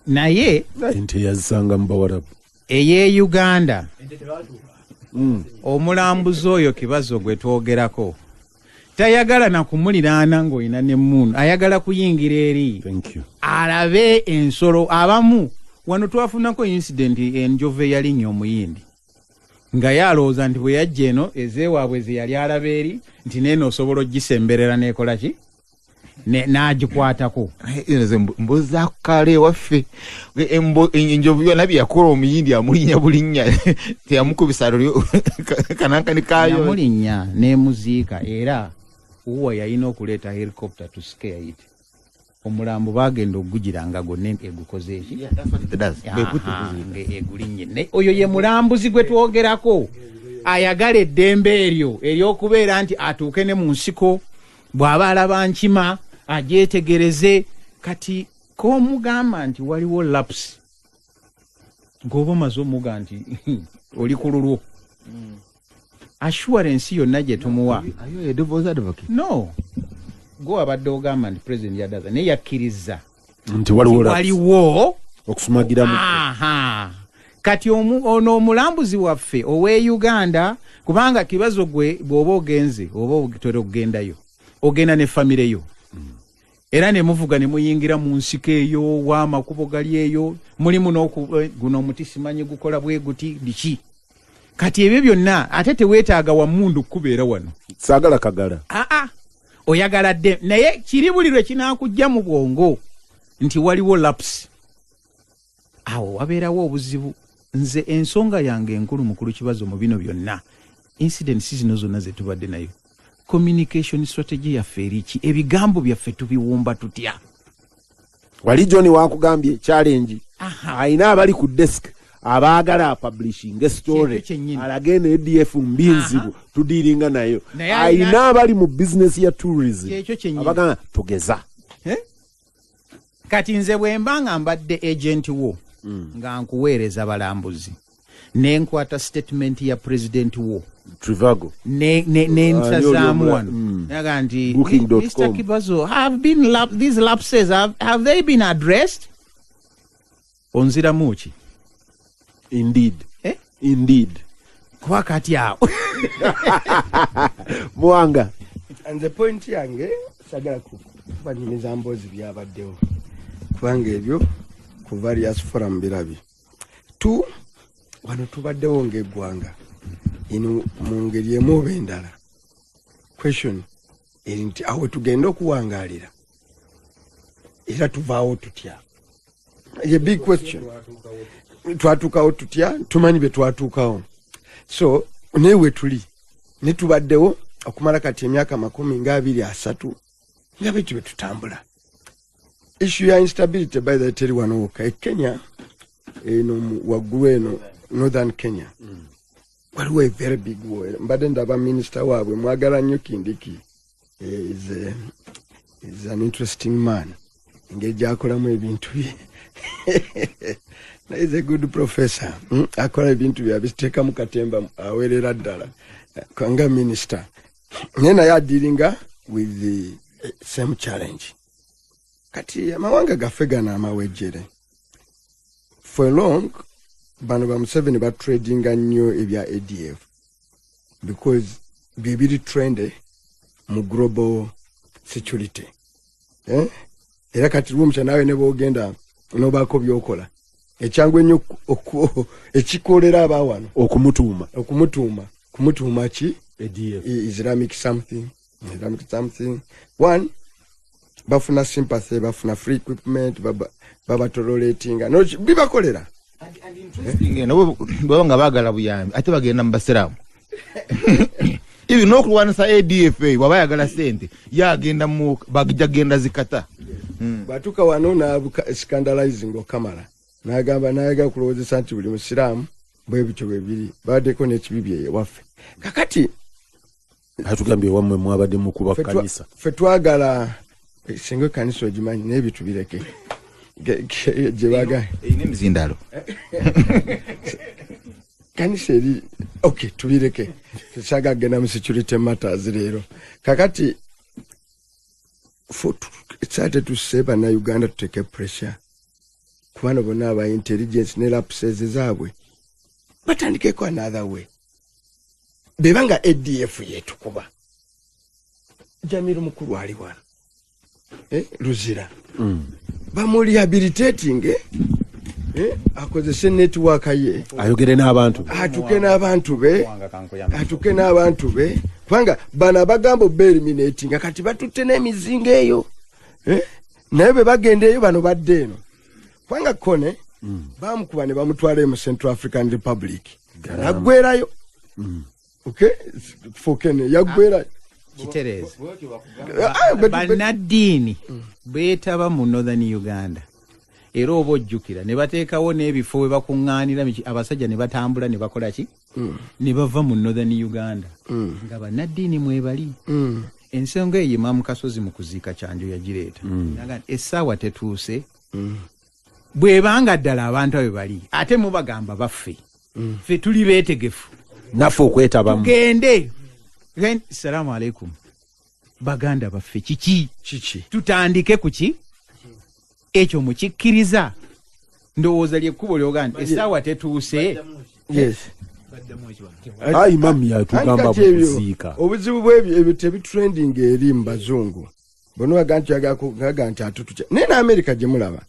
Naye ente yazisanga mu Bawarabu. Ey'e Uganda, omulambuzi oyo Kibazo gwe twogerako tayagala na kumuliraana ng'olina nemmundu, ayagala kuyingira eri Thank you. alabe ensolo. Abamu wano twafunako incident, enjovu eyalinnya Omuyindi nga ye alowooza nti bwe yajja eno ezeewaabwe ze yali alaba eri nti neeno osobola ogisemberera nekola ki n'agikwatako. Nze mbuzaako kaala ewaffe. Enjovu yonna bye yakola Omuyindi, amulinnya bulinnya, teyamukubisa lulyo kanankani kaayo. Yamulinnya n'emuziika, era uwa yalina okuleeta helicopter to scare it. Omulambo bagenda okugugiranga gwonna egukoze eki. Yeah, that's what it does. Bwekutte kuziika. Nga egulinnye. Naye oyo ye mulambuzi gwe twogerako ayagala eddembe eryo ery'okubeera nti atuuke ne mu nsiko, bw'aba alaba nkima agyetegereze. Kati k'omugamba nti waliwo lapse, ng'oba omaze omuga nti oli ku lulwo, assurance yonna gye tumuwa. Are you a devil's advocate? No, gwe wabadde ogamba nti president yadaza, naye yakkiriza nti waliwo lapse. Waliwo okusumagiramu. Aha, Kati ono omulambuzi waffe owe Uganda, kubanga Kibazo gwe bw'oba ogenze oba otera okugendayo, ogenda ne famire yo, era ne muvuga ne muyingira mu nsiko eyo, w'amakubo gali eyo, mulimu guno omuti simanyi gukola bwe guti biki. Kati ebyo byonna ate teweetaaga wa mundu kubeera wano. Saagala kagala. Aa, oyagala dde, naye kiri buli lwe kinaakujja mu bwongo nti waliwo lapse, awo wabeerawo obuzibu. Nze ensonga yange enkulu, mukulu Kibazo, mu bino byonna, incidents zino zonna ze tubadde nayo, communication strategy yaffe eriki? Ebigambo byaffe tubiwumba tutya? Wali John wakugambye challenge, ayina abali ku desk abaagala apublishing story Kyekyo kyennyini. alage ne ADF mbi nzibu tudealinga nayo. Naye ayina abali mu business ya tourism Kyekyo kyennyini. abagamba tugeza. Eh? Kati nze bwe mba nga mbadde agent wo, nga nkuweereza balambuzi, ne nkwata statement ya president wo Trivago nensazaamu oli wano, naga nti Booking.com. Mr. Kibazo, have been these lapses, have they been addressed? Onziramu ki? Indeed. Eh? Indeed. Kuba kati awo Mwanga. And the point yange, sagala kubanyumiza mboozi byabaddewo, kubanga ebyo ku various forum birabye. Tu wano tubaddewo ng'eggwanga ino mu ngeri emu oba endala. Question eri nti awo tugenda okuwangaalira era tuvaawo tutya? A big question. Twatuukawo tutya? Tumanyi bye twatuukawo, so naye we tuli ne tubaddewo okumala kati emyaka 20, 30 nga bwetyo bwe tutambula. Issue ya instability, by the way, teri wano wokka. E Kenya eno waggulu eno northern Kenya waliwo a very big war. Mbadde ndaba minisita waabwe, mwagala nnyo, Kindiki, is an interesting man, engeri gyakolamu ebintu bye. Is a good professor. Akola ebintu bye abiteekamu katemba awerera ddala nga minisita, naye adealinga with the same challenge. Kati amawanga gaffe gano amawejjere, for long bano ba Museveni batradinga nnyo ebya ADF because bibiri trend mu global security, eh? Era kati Rwomushana naawe ne bwogenda nobaako byokola, ekyangu ennyo ekikolera abawano okumutuuma. Okumutuuma. Kumutuuma ki? ADF. Islamic something, Islamic something. One, bafuna sympathy, bafuna free equipment, babatoleratinga, no bibakolera. Nabo baba nga baagala buyambi, ate bagenda mu basiraamu. Ibi n'okulwanisa ADF, bwaba ayagala sente yagenda mu bagijja genda zikata. Bwatuuka wano nabuka scandalizing okamala, n'agamba n'ayagala kulowoozesa nti buli musiraamu bwe bityo bwe biri, baddeko n'ekibi bye waffe. Kakati atugambye wammwe mwabadde mukuba kanisa. Ffe twagala singa ekkanisa ogimanyi, naye bitubireke gye baga erina emizindalo. Kanisa eri okay, tubireke, saagala kugenda mu security matters leero. Kakati ate tusse bannayuganda tuteeke pressure ku bano bonna aba intelligence ne lapses zaabwe, batandikeko another way. Beba nga ADF yetukuba, Jamiru mukulu ali wano, Luzira, bamurehabilitating, akozese network ye, ayogere n'abantu, atuke n'abantu be, atuke n'abantu be, kubanga bano abagamba obeeliminating kati batutte n'emizinga eyo, naye bwe bagenda eyo bano badde eno, kubanga Kone bamukuba ne bamutwala mu Central African Republic, naggwerayo. Okay, Fokene yaggwerayo. Kitereeza. Bannaddiini beetaba mu northern Uganda, era oba ojjukira ne bateekawo n'ebifo we bakuŋŋaanira, abasajja ne batambula ne bakola ki, ne bava mu northern Uganda nga bannaddiini mwebali. Ensonga eyo Imaamu Kasozi mu kuziika Kyanjo yagireeta. Naga nti essaawa tetuuse, bw'ebanga ddala abantu abo bali ate mubagamba baffe, ffe tuli beetegefu naffe okwetabamu, tugende. Salaamu alaikum baganda baffe, kiki kiki tutandike ku ki ekyo mukikkiriza? Ndowooza lyekkubo lyoga nti essaawa tetuuse. Yes. Ayi mami yatugamba bukuziika. Obuzibu bw'ebyo ebyo tebitrending eri mu bazungu. Bonna baga nti aga nti atutuca. Naye ne America gye mulaba.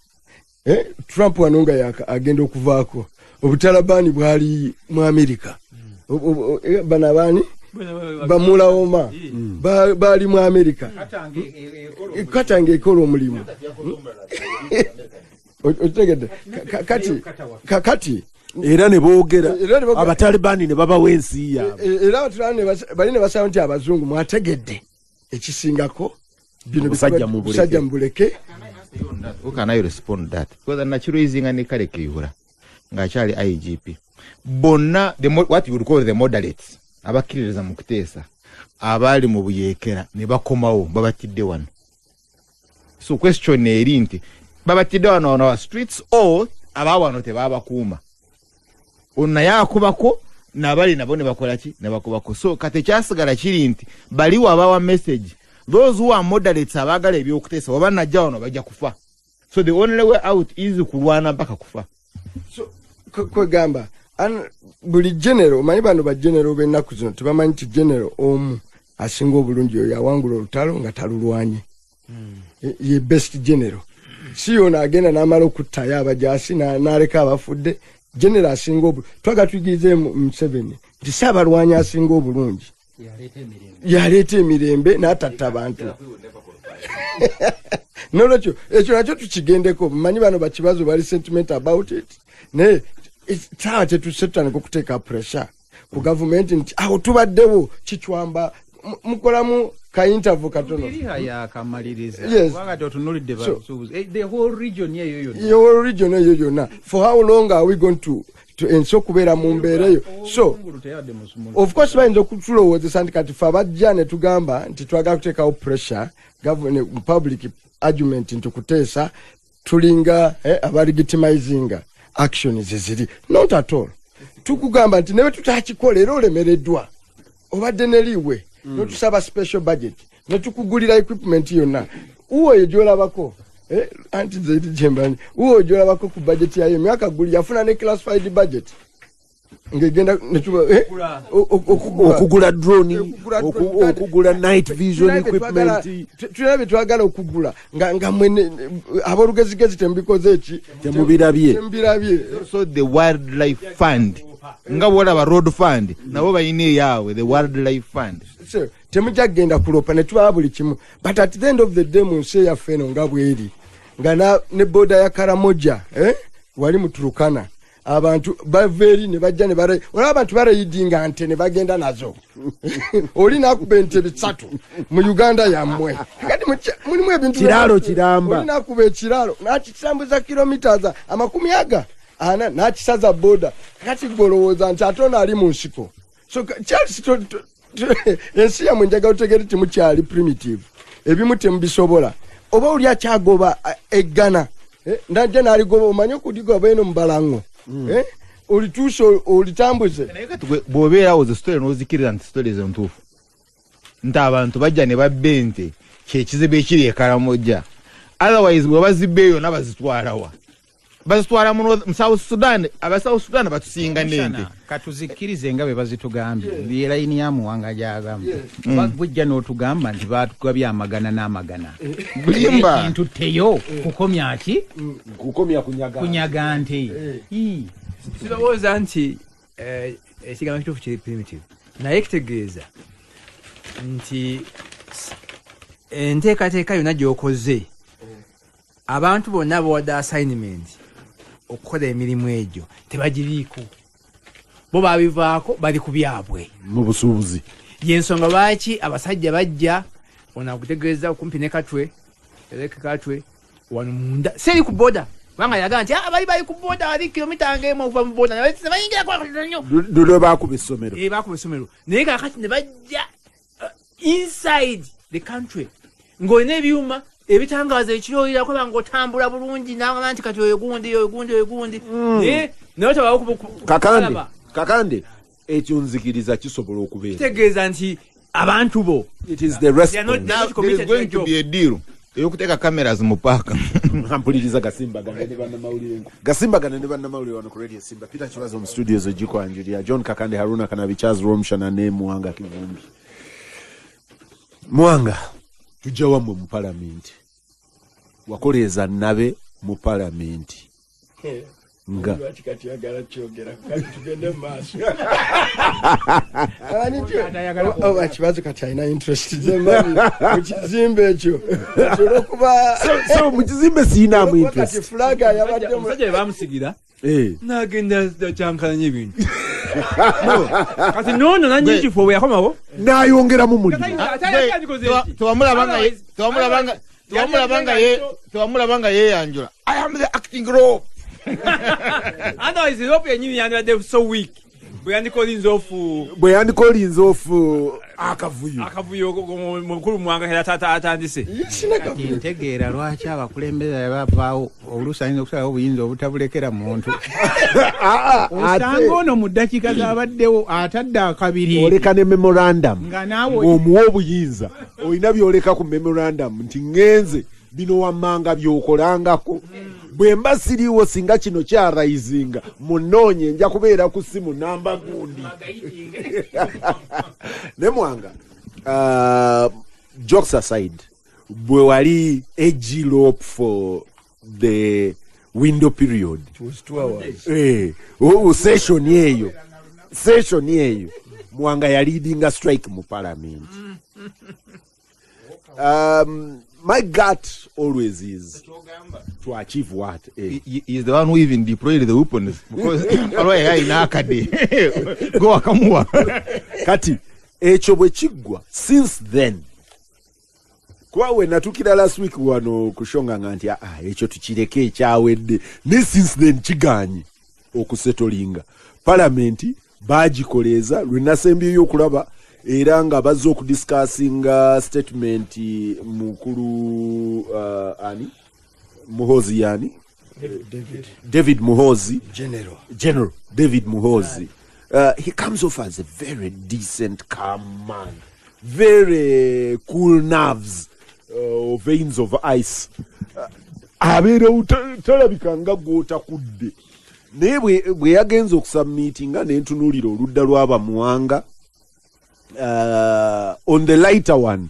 Trump wano nga agenda okuvaako. Obutalabani bwali mu America. Bano abaani? Bamulawoma. Baali mu America. Katanga ekola omulimu. Otegedde. Kati era ne boogera abatalibani ne babawa ensi yaabwe. Era abatalibani bali ne basaba nti abazungu mwategedde ekisingako bino busajja mubuleke. How can I respond that? Because nakiraisinga ne Kale Kayihura ng'akyali IGP. Bonna what you would call the moderates abakkiririza mu kuteesa abaali mu buyeekera ne bakomawo babatidde wano. So question eri nti babatidde wano on our streets or abawano tebabakuuma. Ono naye akubako nabali nabo ne bakola ki ne bakubako. So kati ekyasigala kiri nti baliwo abawa message those who are moderates abaagala ebyokuteesa oba najja wano bajja kufa. So the only way out is kulwana mpaka kufa. So kwegamba buli general omanyi bano ba general b'ennaku zino tebamanyi nti general omu asinga obulungi oyo yawangula olutalo nga talulwanye. Ye best general. Si ono agenda n'amala okuttayo abajaasi n'aleka abafudde. General asinga obulungi twagala tuyigirize Museveni nti Ssaabalwanyi asinga obulungi yaleeta emirembe n'atatta abantu. Nolwekyo ekyo nakyo tukigendeko. Mmanyi bano bakibazo bali sentiment about it, naye saawa tetuse tutandika okuteeka pressure ku gavumenti nti awo tubaddewo kicwamba mukolamu ka interval katono. Yakamaliriza kubanga totunuulidde basuubuzi the whole region eyo yonna. The whole region eyo yonna. For how long are we going to ensi okubeera mu mbeera eyo? So of course bayinza okutulowoozesa nti kati fe abajja ne tugamba nti twagala kuteekawo pressure public argument nti kuteesa tulinga abalegitimizinga actions ziri. Not at all. Tukugamba nti nebe tutakikola era olemereddwa obadde neriwe notusaba special budget netukugulira equipment yonna uwo gyolabako anti zeri gyembanyi uwo gyolabako ku budget yayo emyaka guli yafuna ne classified budget ngegenda okugula drone, okugula night vision equipment. Tulina bye twagala okugula nga mwene abolugezigezi tembikoze eki temubirabye. So the wildlife fund nga bwolaba road fund nabo balina eyaabwe the wildlife fund. So temujja kugenda kulopa ne tubawa buli kimu, but at the end of the day mu nsi eyaffe eno nga bweri nga ne boda ya Karamoja wali mu Turukana abantu bava eri ne bajja ne olaba abantu barayidinga nte ne bagenda nazo. Oli nakuba ente 3 mu Uganda yammwe. Kati mulimu ebintu kiralo kiramba. Oli nakuba ekiralo n'akitambuza kilometers 40 n'akisaza boda. Kati golowooza nti ate ono ali mu nsiko. So Charles ensi yammwe njagala otegeere timukyali primitive. Ebimu temubisobola. Oba oli akyagoba eggana najja n'aligoba omanye okuligoba eno mu balango. Olituuse olitambuze. Naye kati bw'obeerawo ze story n'ozikiriza nti story ze ntuufu nti abantu bajja ne babba ente kyekizibu ekiri e Karamoja. Otherwise bwe bazibba eyo yonna bazitwalawa? Bazitwala mu South Sudan. Aba South Sudan batusinga n'ente. Katuzikkirize nga bwe bazitugambye. Ye layini ya Muwanga gy'agamba. Bujja n'otugamba nti baatugabye amagana n'amagana. Bulimba. Ekintu teyo kukomya ki? Kukomya kunyaga nte. Sirowooza nti ekigambo kituufu kiri primitive, naye kitegeeza nti enteekateeka yonna gy'okoze abantu bonna bawadde assignment okukola emirimu egyo tebagiriiko, bo babivaako bali ku byabwe mu busuubuzi. Yensonga lwaki abasajja bajja ono akutegeeza okumpi ne Katwe ereke Katwe wano munda seri ku boda kubanga yagaa nti bali bali ku boda ali kilomita ng'emu okuva mu boda ne bayingira nnyo lwe baakuba essomero. Baakuba essomero naye kaakati ne bajja inside the country ng'olina ebyuma ebitangaza ekiro oyira kuba ng'otambula bulungi n'agamba nti kati oyo gundi oyo gundi oyo gundi naye naye tabawo. Kakande ekyo nzikiriza kisobola okubeera kitegeeza nti abantu bo it is the response. Now, there is going to be a deal. Eyokuteeka cameras mu paaka. Mpuliriza gasimbagane ne bannamawulire. Gasimbagane ne bannamawulire wano ku Radio Simba. Peter Kibazo mu studios ogikwanjulira. John Kakande, Haruna Kanabi, Charles Rwomushana ne Muwanga Kivumbi. Muwanga, tujja wammwe mu palamenti. Wakoleeza nabe mu palamenti. Nga lwaki kati yagala kyogera kati tugende mu maaso. Oba Kibazo kati alina interest zemanyi mu kizimbe ekyo olwokuba so mu kizimbe siinaamu interest. Kati fulaga yabadde omusajja bamusigira nagenda kyankalanya ebintu. Kati nono nanyi kifo bwe yakomawo n'ayongeramu muliro. Tewamulaba nga yeeyanjula, "I am the acting rope." Otherwise rope yenyini yandibadde so weak bwe yandikolinze off. Bwe yandikolinze off akavuyo. Akavuyo mukulu Mwanga era tata atandise. Kati ntegeera lwaki abakulembeze bavaawo oluusi ayinza okusalawo obuyinza obutabulekera muntu. Osanga ono mu ddakiika z'abaddewo atadde akabiri. Oleka ne memorandum. Nga naawe ng'omuwa obuyinza olina byoleka ku memorandum nti ŋŋenze bino wammanga by'okolangako. Bwe mba siriiwo singa kino kyarayizinga munoonye nja kubeera ku ssimu namba gundi. Ne Mwanga, jokes aside, bwe wali AG LOP for the window period. It was 2 hours. Session eyo. Session eyo. Mwanga ya leading strike mu parliament. My gut always is to achieve what? He is the one who even deployed the weapons because alina akade go akamuwa. Kati ekyo bwe kiggwa, since then kuba we natukira last week wano kushonga nga nti ah, ekyo tukireke ekyawedde, ne since then kiganye okusetolinga. Palamenti bagikoleeza lwe nasembyeyo okulaba era nga bazze okudiscussinga statement mukulu ani Muhozi yani David. David Muhozi. General. General David Muhozi. He comes off as a very decent, calm man, very cool nerves, veins of ice. Abeera talabika nga gw'otakudde, naye bwe yagenze okusubmitinga nentunuulira oludda lw'abamuwanga, on the lighter one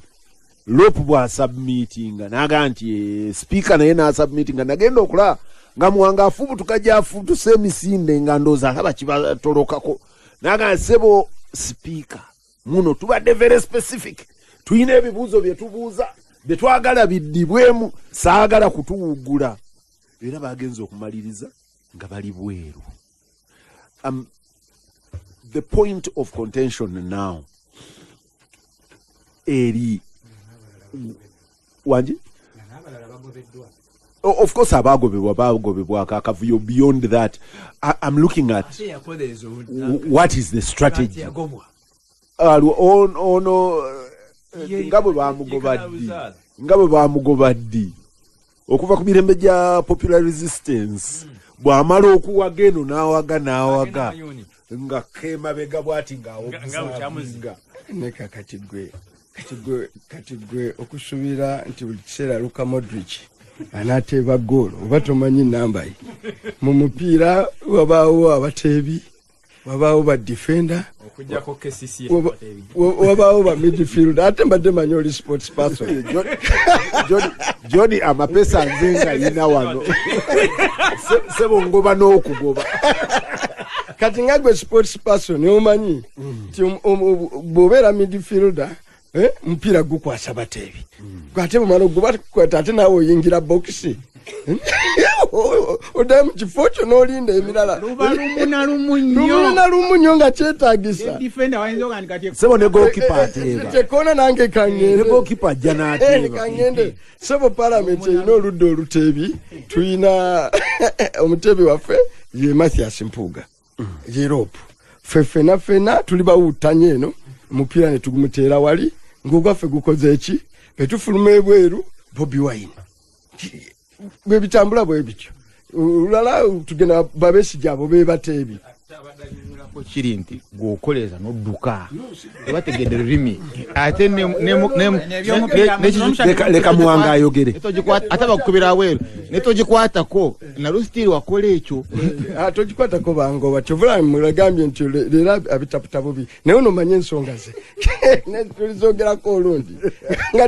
LOP bw'asubmitinga n'agamba nti speaker naye n'asubmitinga, nagenda okulaba nga Muwanga afubutuka gy'afubutuse emisinde nga ndowooza alaba kibatolokako, n'agamba, "Ssebo speaker, muno tubadde very specific, tulina ebibuuzo bye tubuuza bye twagala biddibwemu, saagala kutuwugula." Era bagenze okumaliriza nga bali bweru. The point of contention now eri wangi. Of course abagobebwa bagobebwako akavuyo. Beyond that, I'm looking at Ate yakoleeza what is the strategy. Yagobwa. Ono nga bwe bamugoba ddi, nga bwe bamugoba ddi okuva ku mirembe gya Popular Resistance, bw'amala okuwaga eno n'awaga n'awaga nga kemabega bw'ati Nga bukyamuzi. ng'aobservinga. Neka kati gwe okusuubira nti buli kiseera Luka Modric anaateeba goolo oba tomanyi namba ye mu mupiira, wabaawo abateebi, wabaawo ba defender, okujjako KCC. Wabaawo ba midfield. Ate mbadde manyi oli sports person. John, amapesa nze nga yina wano. Sebo ngoba n'okugoba. Kati nga gwe sports person omanyi nti bw'obeera midfielder, mupiira gukwasa bateebi. Gwe ate bwomala ogubakwata, ate naawe oyingira bokisi oddayo mu kifo kyo n'olinda emirala. Luba lumu na lumu nnyo. Lumu na lumu nnyo nga kyetaagisa. Defender wayinza oga nti kati Sebo ne goalkeeper ateeba. Tekona nange Ne kaŋŋende. goalkeeper ajja n'ateeba. Kaŋŋende sebo. Palamenti erina oludda oluteebi. Tulina omuteebi waffe ye Mathias Mpuuga, ye LOP. Ffe ffena ffena tuli bawuttanya eno omupiira ne tugumuteera wali ng'ogwaffe gukoze eki betufuluma ebweru. Bobi Wine bwe bitambula bwe bityo. Olulala tugenda babesija abo bebateebi. Kiri nti gwokoleza n'odduka tebategedde lulimi ate leka Muwanga ayogere ate bakukubira aweeru ne togikwatako nalwo wakola ekyo togikwatako bangoba kyovula mulagambye nti leero abitaputa bubi naye onomanye ensonga ze tulizogerako olundi nga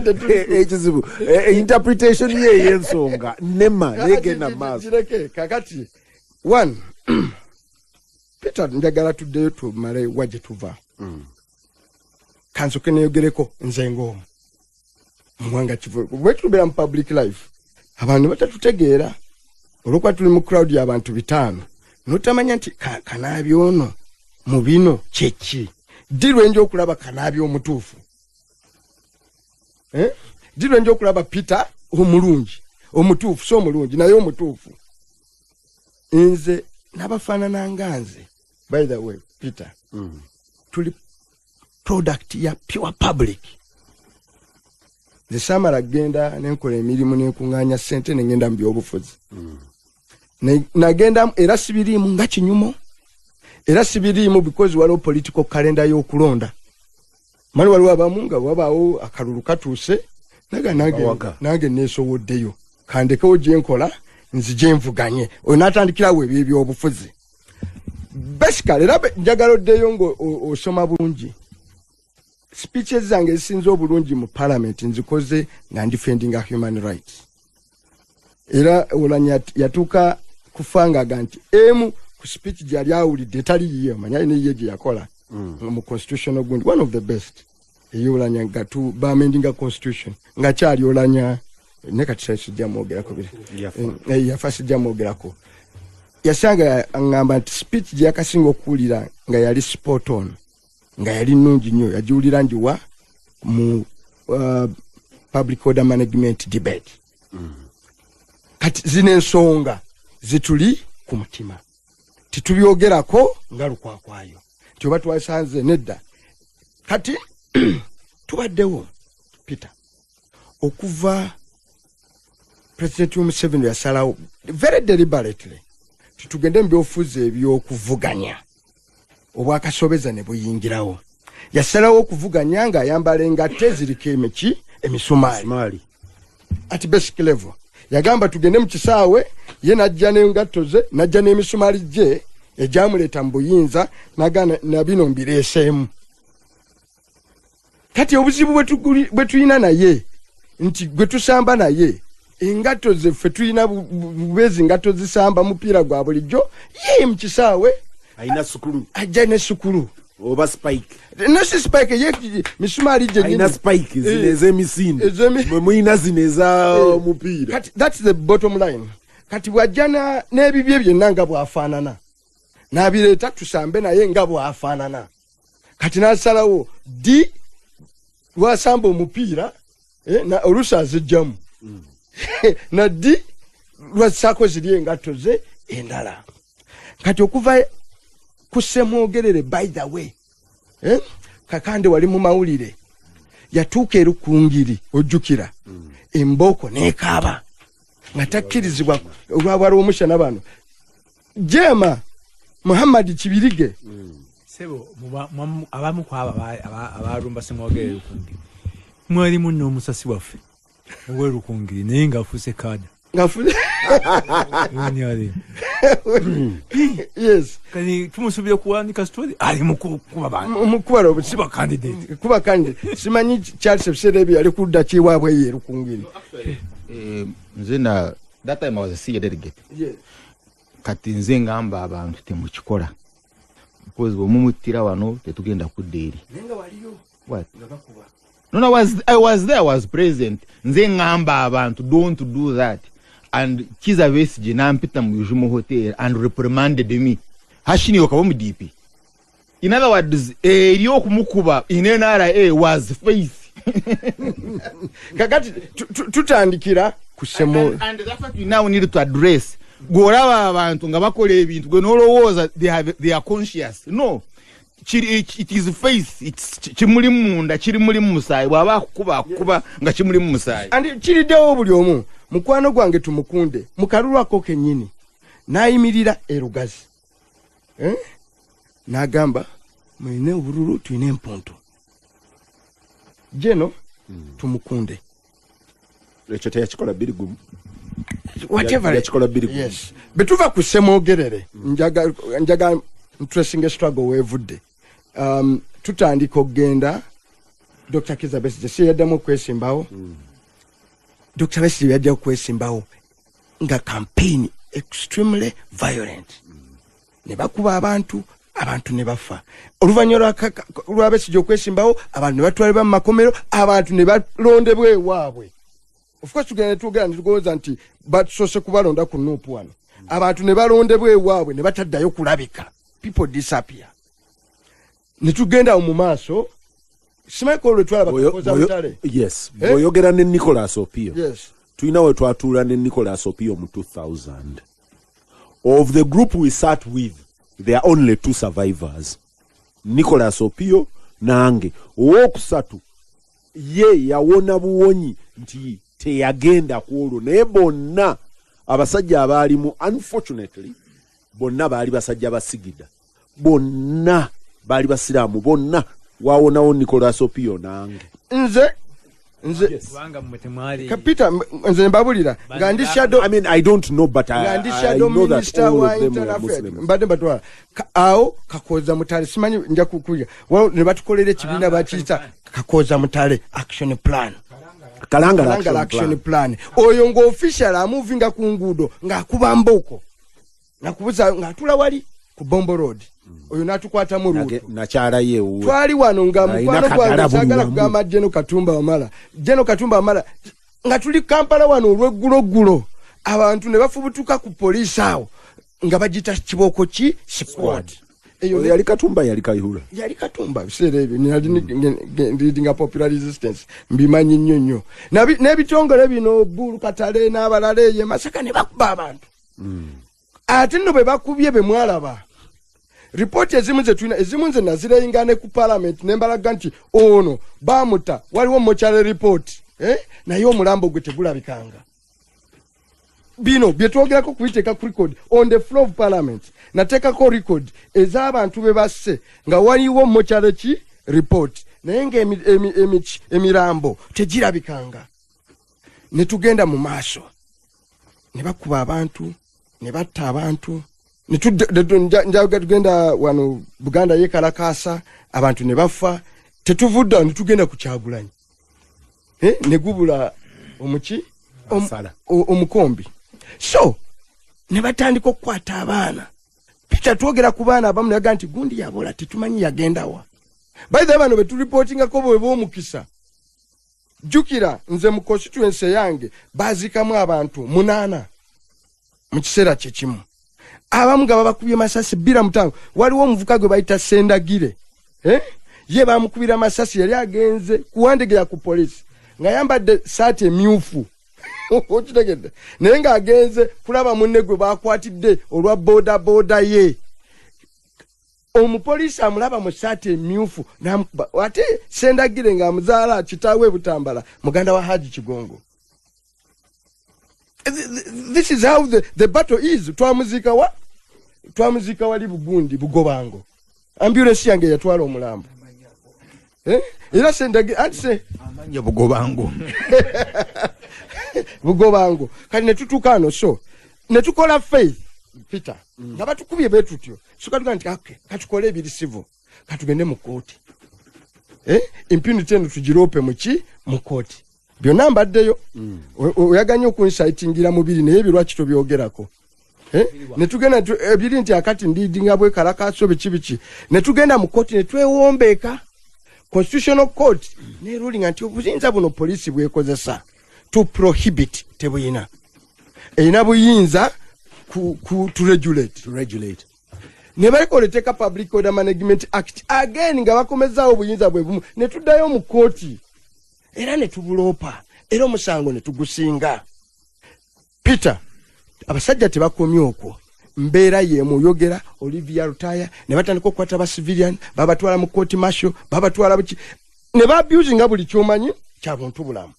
ekizibu interpretation ye ey'ensonga nema negenda maaso kireke. Kakati one, Peter, njagala tuddeyo tumale wa gye tuva. Kansoke neyogereko nze ng'omu Muwanga Kivumbi. Bwe tubeera mu public life abantu batatutegeera olwokuba tuli mu crowd y'abantu 5 notamanya nti Kanaabi ono mu bino kyeki. Ddi lwe nja okulaba Kanaabi omutuufu, ddi lwe nja okulaba Peter omulungi omutuufu, si omulungi naye omutuufu. Nze n'abafaanana nga nze, by the way Peter, tuli product ya pure public. Nze saamala kugenda nenkola emirimu nenkuŋŋaanya ssente nengenda mu byobufuzi. Nagenda era sibiriimu nga kinyumo, era sibiriimu because waliwo political calendar y'okulonda. Mali waliwo abamu nga wabaawo akalulu katuuse naga nange neesowoddeyo kandekewo gye nkola nzije nvuganye oyo n'atandikirawo ebyo ebyobufuzi. Basically era njagala oddeyo nga osoma bulungi speeches zange ezisinze obulungi mu parliament nzikoze nga ndefendinga human rights. Era Olanya yatuuka kufangaga nti emu ku speech gyali awulidde etali yiye, omanya alina eyiye gye yakola mu constitutional gundi, one of the best ey'Olanya nga bamendinga constitution nga kyali Olanya ne kati sijja mwogerako bire yafa sijja mwogerako. Yasanga aŋŋamba nti speech gye yakasinga okuwulira nga yali spot on, nga yali nnungi nnyo, yagiwulira njiwa mu public order management debate. Kati zino ensonga zituli ku mutima titubyogerako nga lukwakwayo nti oba twasanze nedda. Kati tubaddewo Peter okuva President Museveni yasalawo very deliberately titugende mu byobufuzi ebyokuvuganya, obwakasobeza ne buyingirawo. Yasalawo okuvuganya ng'ayambala engatto eziriko emiki emisumaali at basic level. Yagamba tugende mu kisaawe, ye najja n'engatto ze najja n'emisumaali gye egyamuleeta mu buyinza nagana na bino mbireeseemu. Kati obuzibu bwe tulina naye nti gwe tusamba naye engatto ze ffe tulina bubeezi ngatto zisamba mupiira gwa bulijjo, ye mu kisaawe alina sukulu, ajja ne sukulu oba spike no si spike ye misumaali gye alina spike zino ez'emisinde mwe mulina zino eza mupiira. Kati that's the bottom line. Kati bw'ajja n'ebibye byonna nga bw'afaanana n'abireeta tusambe naye nga bw'afaanana. Kati n'asalawo ddi lwasamba omupiira oluusi azijjamu na ddi lwassaako ziri engatto ze endala. Kati okuva ku Ssemwogerere, by the way, Kakande wali mu mawulire yatuuka erukungiri ojjukira embooko n'ekaaba nga takkirizibwa olwabwala omushana bano Jema Muhammad Kibirige sebo abamu ku abo abalumba Ssemwogerere Rukungiri mwalimu n'omusasi waffe ow'Erukungiri naye ng'afuuse kaada yes. Kati tumusuubira kuwandika story ali mu kuba bantu mukuba siba candidate kuba candidate simanyi Charles ebiseera ebyo yali kudda kiwaabwe ye Rukungiri. Nze na that time I was a senior delegate. Yes. Kati nze ngamba abantu temukikola because bwemumuttira wano tetugenda kudda eri. Naye waliyo What? nga bakuba. No, I was there, I was present. Nze ngamba abantu don't do that. And Kizza Besigye nampita mu Yujumo Hotel and reprimanded me. Hashini okaba mu DP. In other words, eri okumukuba in NRA was face. Kakati tutandikira kusemo. And that's what we now need to address. Goraba abantu nga bakola ebintu gwe nolowooza they are conscious. No. It is face, it's kimuli munda, kiri muli musaayi, bw'aba akukuba akukuba nga kimuli mu musaayi. And kiriddewo buli omu mukwano gwange tumukunde mu kalulu ako kennyini n'ayimirira erugazi. N'agamba mulina obululu, tulina empuntu, jeno tumukunde. Ekyo teyakikola 2001? Whatever. Yakikola 2001. Yes, betuva ku Ssemwogerere, njaga tracing struggle wevudde. Tutandika okugenda, Dr. Kizza Besigye si yaddamu okwesimbawo. Dr. Besigye yajja okwesimbawo nga campaign extremely violent, ne bakuba abantu, abantu ne bafa. Oluvannyuma lwa Besigye okwesimbawo, abantu ne batwalibwa mu makomero, abantu ne balondebwa ewaabwe. Of course tugenda netwogera netugowooza nti basoose kubalonda ku NUP wano. Abantu ne balondebwa ewaabwe ne bataddayo kulabika, people disappear. Ne tugenda mu maaso, simanyi ko lwe twalaba Kakooza Mutale. Yes. Eh? Bw'oyogera ne Nicholas Opio, Yes. tulina we twatuula ne Nicholas Opio mu 2000. Of the group we sat with, there are only two survivors, Nicholas Opio nange. Owokusatu ye yawona buwonyi nti teyagenda ku olwo, naye bonna abasajja abaalimu, unfortunately bonna baali basajja basigida, bonna baali basiraamu, bonna wawonawo Nicholas Opio nange. Nze Kubanga mmwe temwali Peter, nze mbabulira nga ndi shadow I mean, I don't know, but nga ndi I shadow know that minister all wa of them internal were affairs. Muslims. Mbadde mbatwala awo Kakooza Mutale, simanyi nja kukulya. Well, ne batukolera ekibiina Kalangala. bakiyita Action Plan. Kakooza Mutale Action Plan. Kalangala. Kalangala. Action Action Plan. Plan. Oyo ng'official amuvinga ku nguudo ng'akuba mboko nakubuza ng'atula wali ku Bombo Road, oyo n'atukwatamu Nage- luutu. Nakyala ye ewuwe. Twali wano nga Alina mukwano gwange kagala buli saagala wamu. kugamba Jeno Katumba Wamala, Jeno Katumba Wamala, nga tuli Kampala wano olw'egguloggulo, abantu ne bafubutuka ku poliisi awo nga bagita kibooko ki squad eyo. Oyo yali Katumba, yali Kayihura. Yali Katumba. Biseera ebyo nali leading popular resistance, mbimanyi nnyo nnyo. N'ebitongole bino, Bulu Katale n'abalala eyo e Masaka, ne bakuba abantu. Ate nno bwe bakubye, be mwalaba ripooti ezimu ze tulina, ezimu nze nazireyinga ne ku parliament ne mbalaga nti ono bamuta, waliwo mortuary report, eh? Naye omulambo gwe tegulabikanga. Bino byetwogerako kubiteeka ku record on the floor of parliament, nateekako record ez'abantu be basse nga waliwo mortuary ki report, naye nga emirambo tegirabikanga. Ne tugenda mu maaso, ne bakuba abantu, ne batta abantu, ne njaga tugenda wano Buganda yekalakasa, abantu ne bafa. Tetuvudde awo ne tugenda ku Kyagulanyi, eh, ne gubula omuki Asala. omukombi. So ne batandika okukwata abaana. Peter, twogera ku baana abamu naga nti gundi yabola, tetumanyi yagendawa. By the way, bano betulipootingako bwe b'omukisa. Jjukira nze mu constituency yange baazikamu abantu munaana mu kiseera kyekimu, abamu nga babakubye masasi 25. Waliwo omuvuka gwe bayita Sendagire, eh? Ye bamukubira masasi, yali agenze kuwandegera ku polisi nga yambadde saati emyufu, okitegedde, naye ng'agenze kulaba munne gwe bakwatidde olwa boodabooda ye. Omupoliisi amulaba mu saati emyufu namukuba. Ate Sendagire ng'amuzaala kitaawe Butambala, muganda wa Haji Kigongo. This is how the battle is. Twamuziika wa, twamuziika wali Bugundi Bugobango, ambulance yange yatwala omulambo, eh? Era Sendagire anti se Amanya Bugobango. Bugobango. Kati netutuuka ano, so netukola faith, Peter, nga batukubye bwe tutyo, so katuga nti okay, katukole ebiri civil, katugende mu kooti, eh? Impunity eno tugirope muki, mu kooti. Byonna mbaddeyo. Oyaganye okunsaitingira mubiri, naye ebirwaki tobyogerako, eh? Netugenda ebiri nti akati ndidinga bwekalakaso biki biki, netugenda mu kooti netwewombeeka. Constitutional Court ne ruling nti obuyinza buno poliisi bwekozesa to prohibit tebuyina, erina buyinza ku to regulate. To regulate. Ne balikola etteeka Public Order Management Act again, nga bakomezaawo obuyinza bwe bumu. Ne tuddayo mu kooti era ne tubuloopa, era omusango ne tugusinga. Peter, abasajja tebakomye okwo, mbeera yemu oyogera Olivia Lutaya, ne batandika okukwata ba civilian, babatwala mu kooti martial, babatwala buki, ne babusinga buli kyomanyi kya buntu bulamu.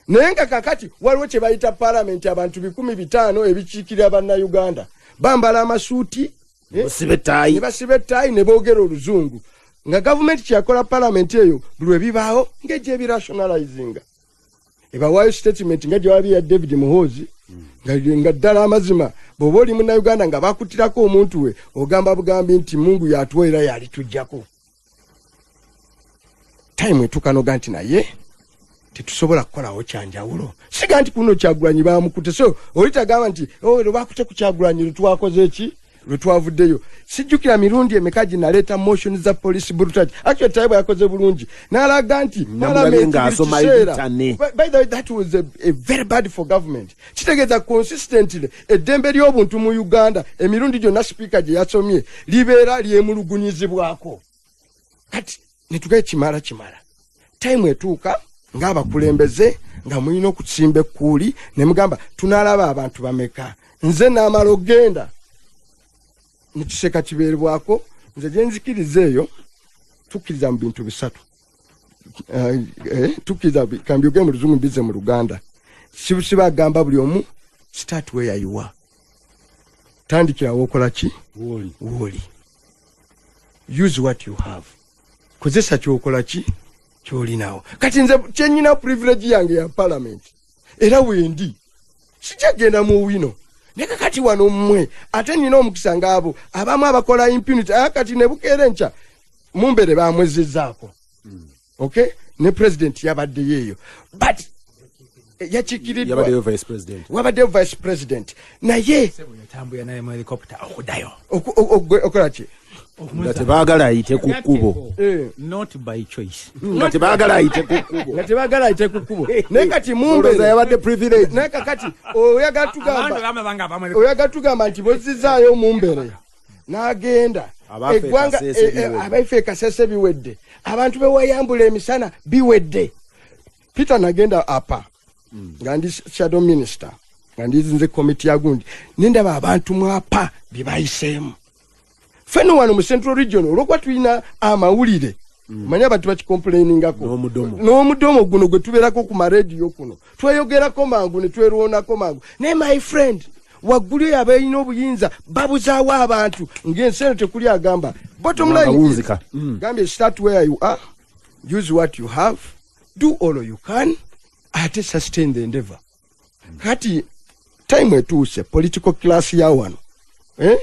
Naye nga kakati waliwo kye bayita palamenti, abantu 500 ebikiikirira bannayuganda, bambala amasuuti. Basibe ettaayi. Ne basiba ettaayi ne boogera oluzungu nga gavumenti kyeyakola palamenti eyo buli lwe bibaawo ng'ejja ebirationalizinga, ebawaayo statement nga gye ya David Muhoozi, nga ddala amazima bw'oba oli Munnayuganda nga bakutirako omuntu we, ogamba bugambi nti Mungu yatuwa era yalitujjako. Time etuuka noga nti naye tetusobola kukolawo kyanjawulo. Siga nti kuno Kyagulanyi bamukute, so oli tagamba nti, "Oh, lwe bakute ku Kyagulanyi lwe twakoze ki, lwe twavuddeyo." Sijjukira mirundi emeka gye naleeta motion za police brutality. Actually, Tayebwa yakoze bulungi n'alaga nti Namulabye parliament buli ng'asoma kiseera- litany. By the way, that was a very bad for government. Kitegeeza consistently eddembe ly'obuntu mu Uganda emirundi gyonna sipiika gye yasomye libeera lyemulugunyizibwako. Kati netugaye kimala kimala, time etuuka ng'abakulembeze nga mulina okusimba ekkuuli ne mugamba tunalaba abantu bameka. Nze naamala okgenda nekiseka kibeerebwako. Nze gye nzikiriza eyo, tukkiriza mu bintu bisatu. Tukkiriza, kambyogere mu luzungu mbize mu Luganda. Sibagamba buli omu start where you are, tandikirawo okola ki wooli, use what you have, kozesa kyokola ki kyolinawo. Kati nze kyenyina privilege yange ya parliament era wendi sijagenda mu wino, naye kakati wano mmwe ate nina omukisa ngaabo abamu abakola impunity. Aya kati ne bukeera enkya Mumbere bamwezezaako, okay, ne president yabaddeyo eyo, but yakiikiriddwa. Yabaddeyo vice president. Wabaddeyo vice president, naye Yatambulira naye mu helicopter okuddayo. Okola ki? Nga tebaagala ayite ku kkubo. Not by choice. Nga tebaagala ayite ku kkubo. Nga tebaagala ayite ku kkubo, naye kati Olowooza Mumbere yabadde privilege. Naye kakati oyagala tugamba, oyagala tugamba nti bozizaayo Mumbere n'agenda Abaffe eggwanga Kasese biwedde. Abaife Kasese biwedde, abantu bewayambula emisana biwedde. Peter, nagenda apa nga ndi shadow minister, nga ndizinze komiti ya gundi, nendaba abantu mwapa bye bayiseemu. Feno wano mu Central Region, olwokuba tulina amawulire, manyi abantu bakicomplainingako. N'omudomo. N'omudomo guno gwe tubeerako ku marediyo kuno, tweyogerako mangu ne twerwonako mangu. Naye my friend, waggulu eyo abalina obuyinza babuzaawo abantu ng'ensi eno tekuli. Agamba bottom line is, Wunzika. gambye start where you are, use what you have, do all you can, ate sustain the endeavor. Kati time etuuse political class ya wano, eh?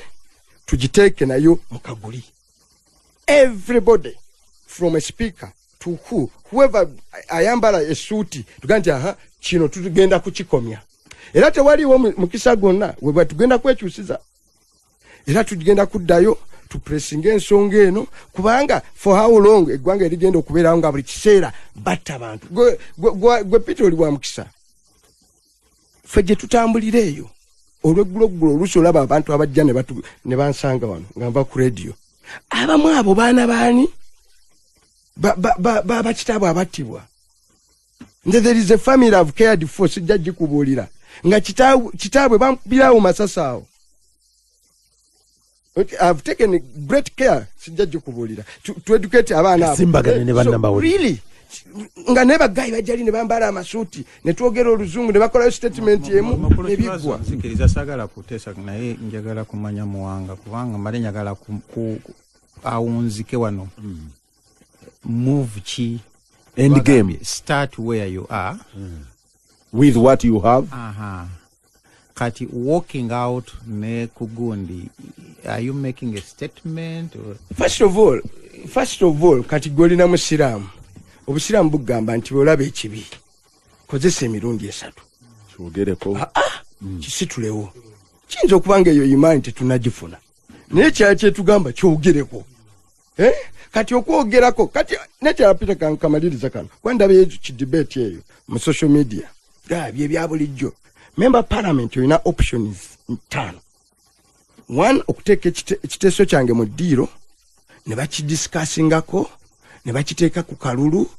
Tugiteeke nayo mu kaguli. Everybody from a speaker to whoever ayambala esuuti, tugaa nti aha, kino tugenda kukikomya. Era tewaliwo mukisa gwonna webwa tugenda kwekyusiza, era tugenda kuddayo tupressinga ensonga eno, kubanga for how long eggwanga erigenda okubeerawo nga buli kiseera batta abantu? Gwe Peter, oli wa mukisa. Ffe gye tutambulira eyo olweggulogulo, oluusi olaba abantu abajja ne bansanga wano nga nva ku rediyo, abamu abo baana baani bakitaabwe abattibwa. Nze there is a family I've cared for, sijja gikubuulira, nga kitaabwe bampirawo masasi awo. Okay, I've taken great care, sijja gikubuulira, to educate abaana abo. Simbagane ne So, bannamawulire. really, nga ne bagayi bajjali ne bambala amasuuti ne twogera oluzungu ne bakolayo statement emu Mukulu ne Kibazo, biggwa. Nzikiriza, saagala kuteesa, naye njagala kumanya Muwanga, kubanga mbadde njagala awunzike wano. Move ki? End game. Start where you are With what you have. Aha. Kati walking out ne kugundi, are you making a statement or? First of all, kati gwolina musiraamu, obusiraamu bugamba nti bwolaba ekibi kozesa emirundi esatu. Kyogereko. Kisitulewo. Kiyinza okuba nga eyo imaani tetunagifuna, naye kyala kyetugamba kyogereko. Eh? Kati okwogerako kati nekyala Peter, kankamaliriza kano kuba ndabayo kidebate eyo mu social media. Bye bya bulijjo. Member parliament olina options ttaano. One, okuteeka ekiteeso kyange mu ddiiro ne bakidiscussingako ne bakiteeka ku kalulu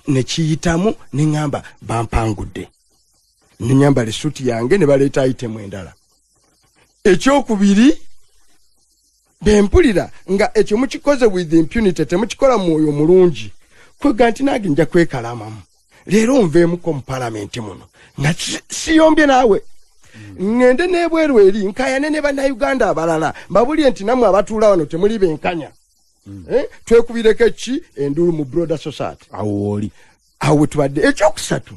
ne kiyitamu, ne ŋŋamba bampangudde, ne nyambala essuuti yange ne baleeta item endala. Ekyokubiri, bwe mpulira nga ekyo mukikoze with impunity, temukikola mwoyo mulungi, kwega nti nange nja kwekalamamu leero nveemuko mu palamenti muno nga siyombye naawe. Ŋŋende n'ebweru eri nkayane ne Bannayuganda abalala, mbabulye nti nammwe abatuula wano temuli benkanya. Twekubireko ki enduulu mu broader society. Awo oli awo tubadde. Ekyokusatu,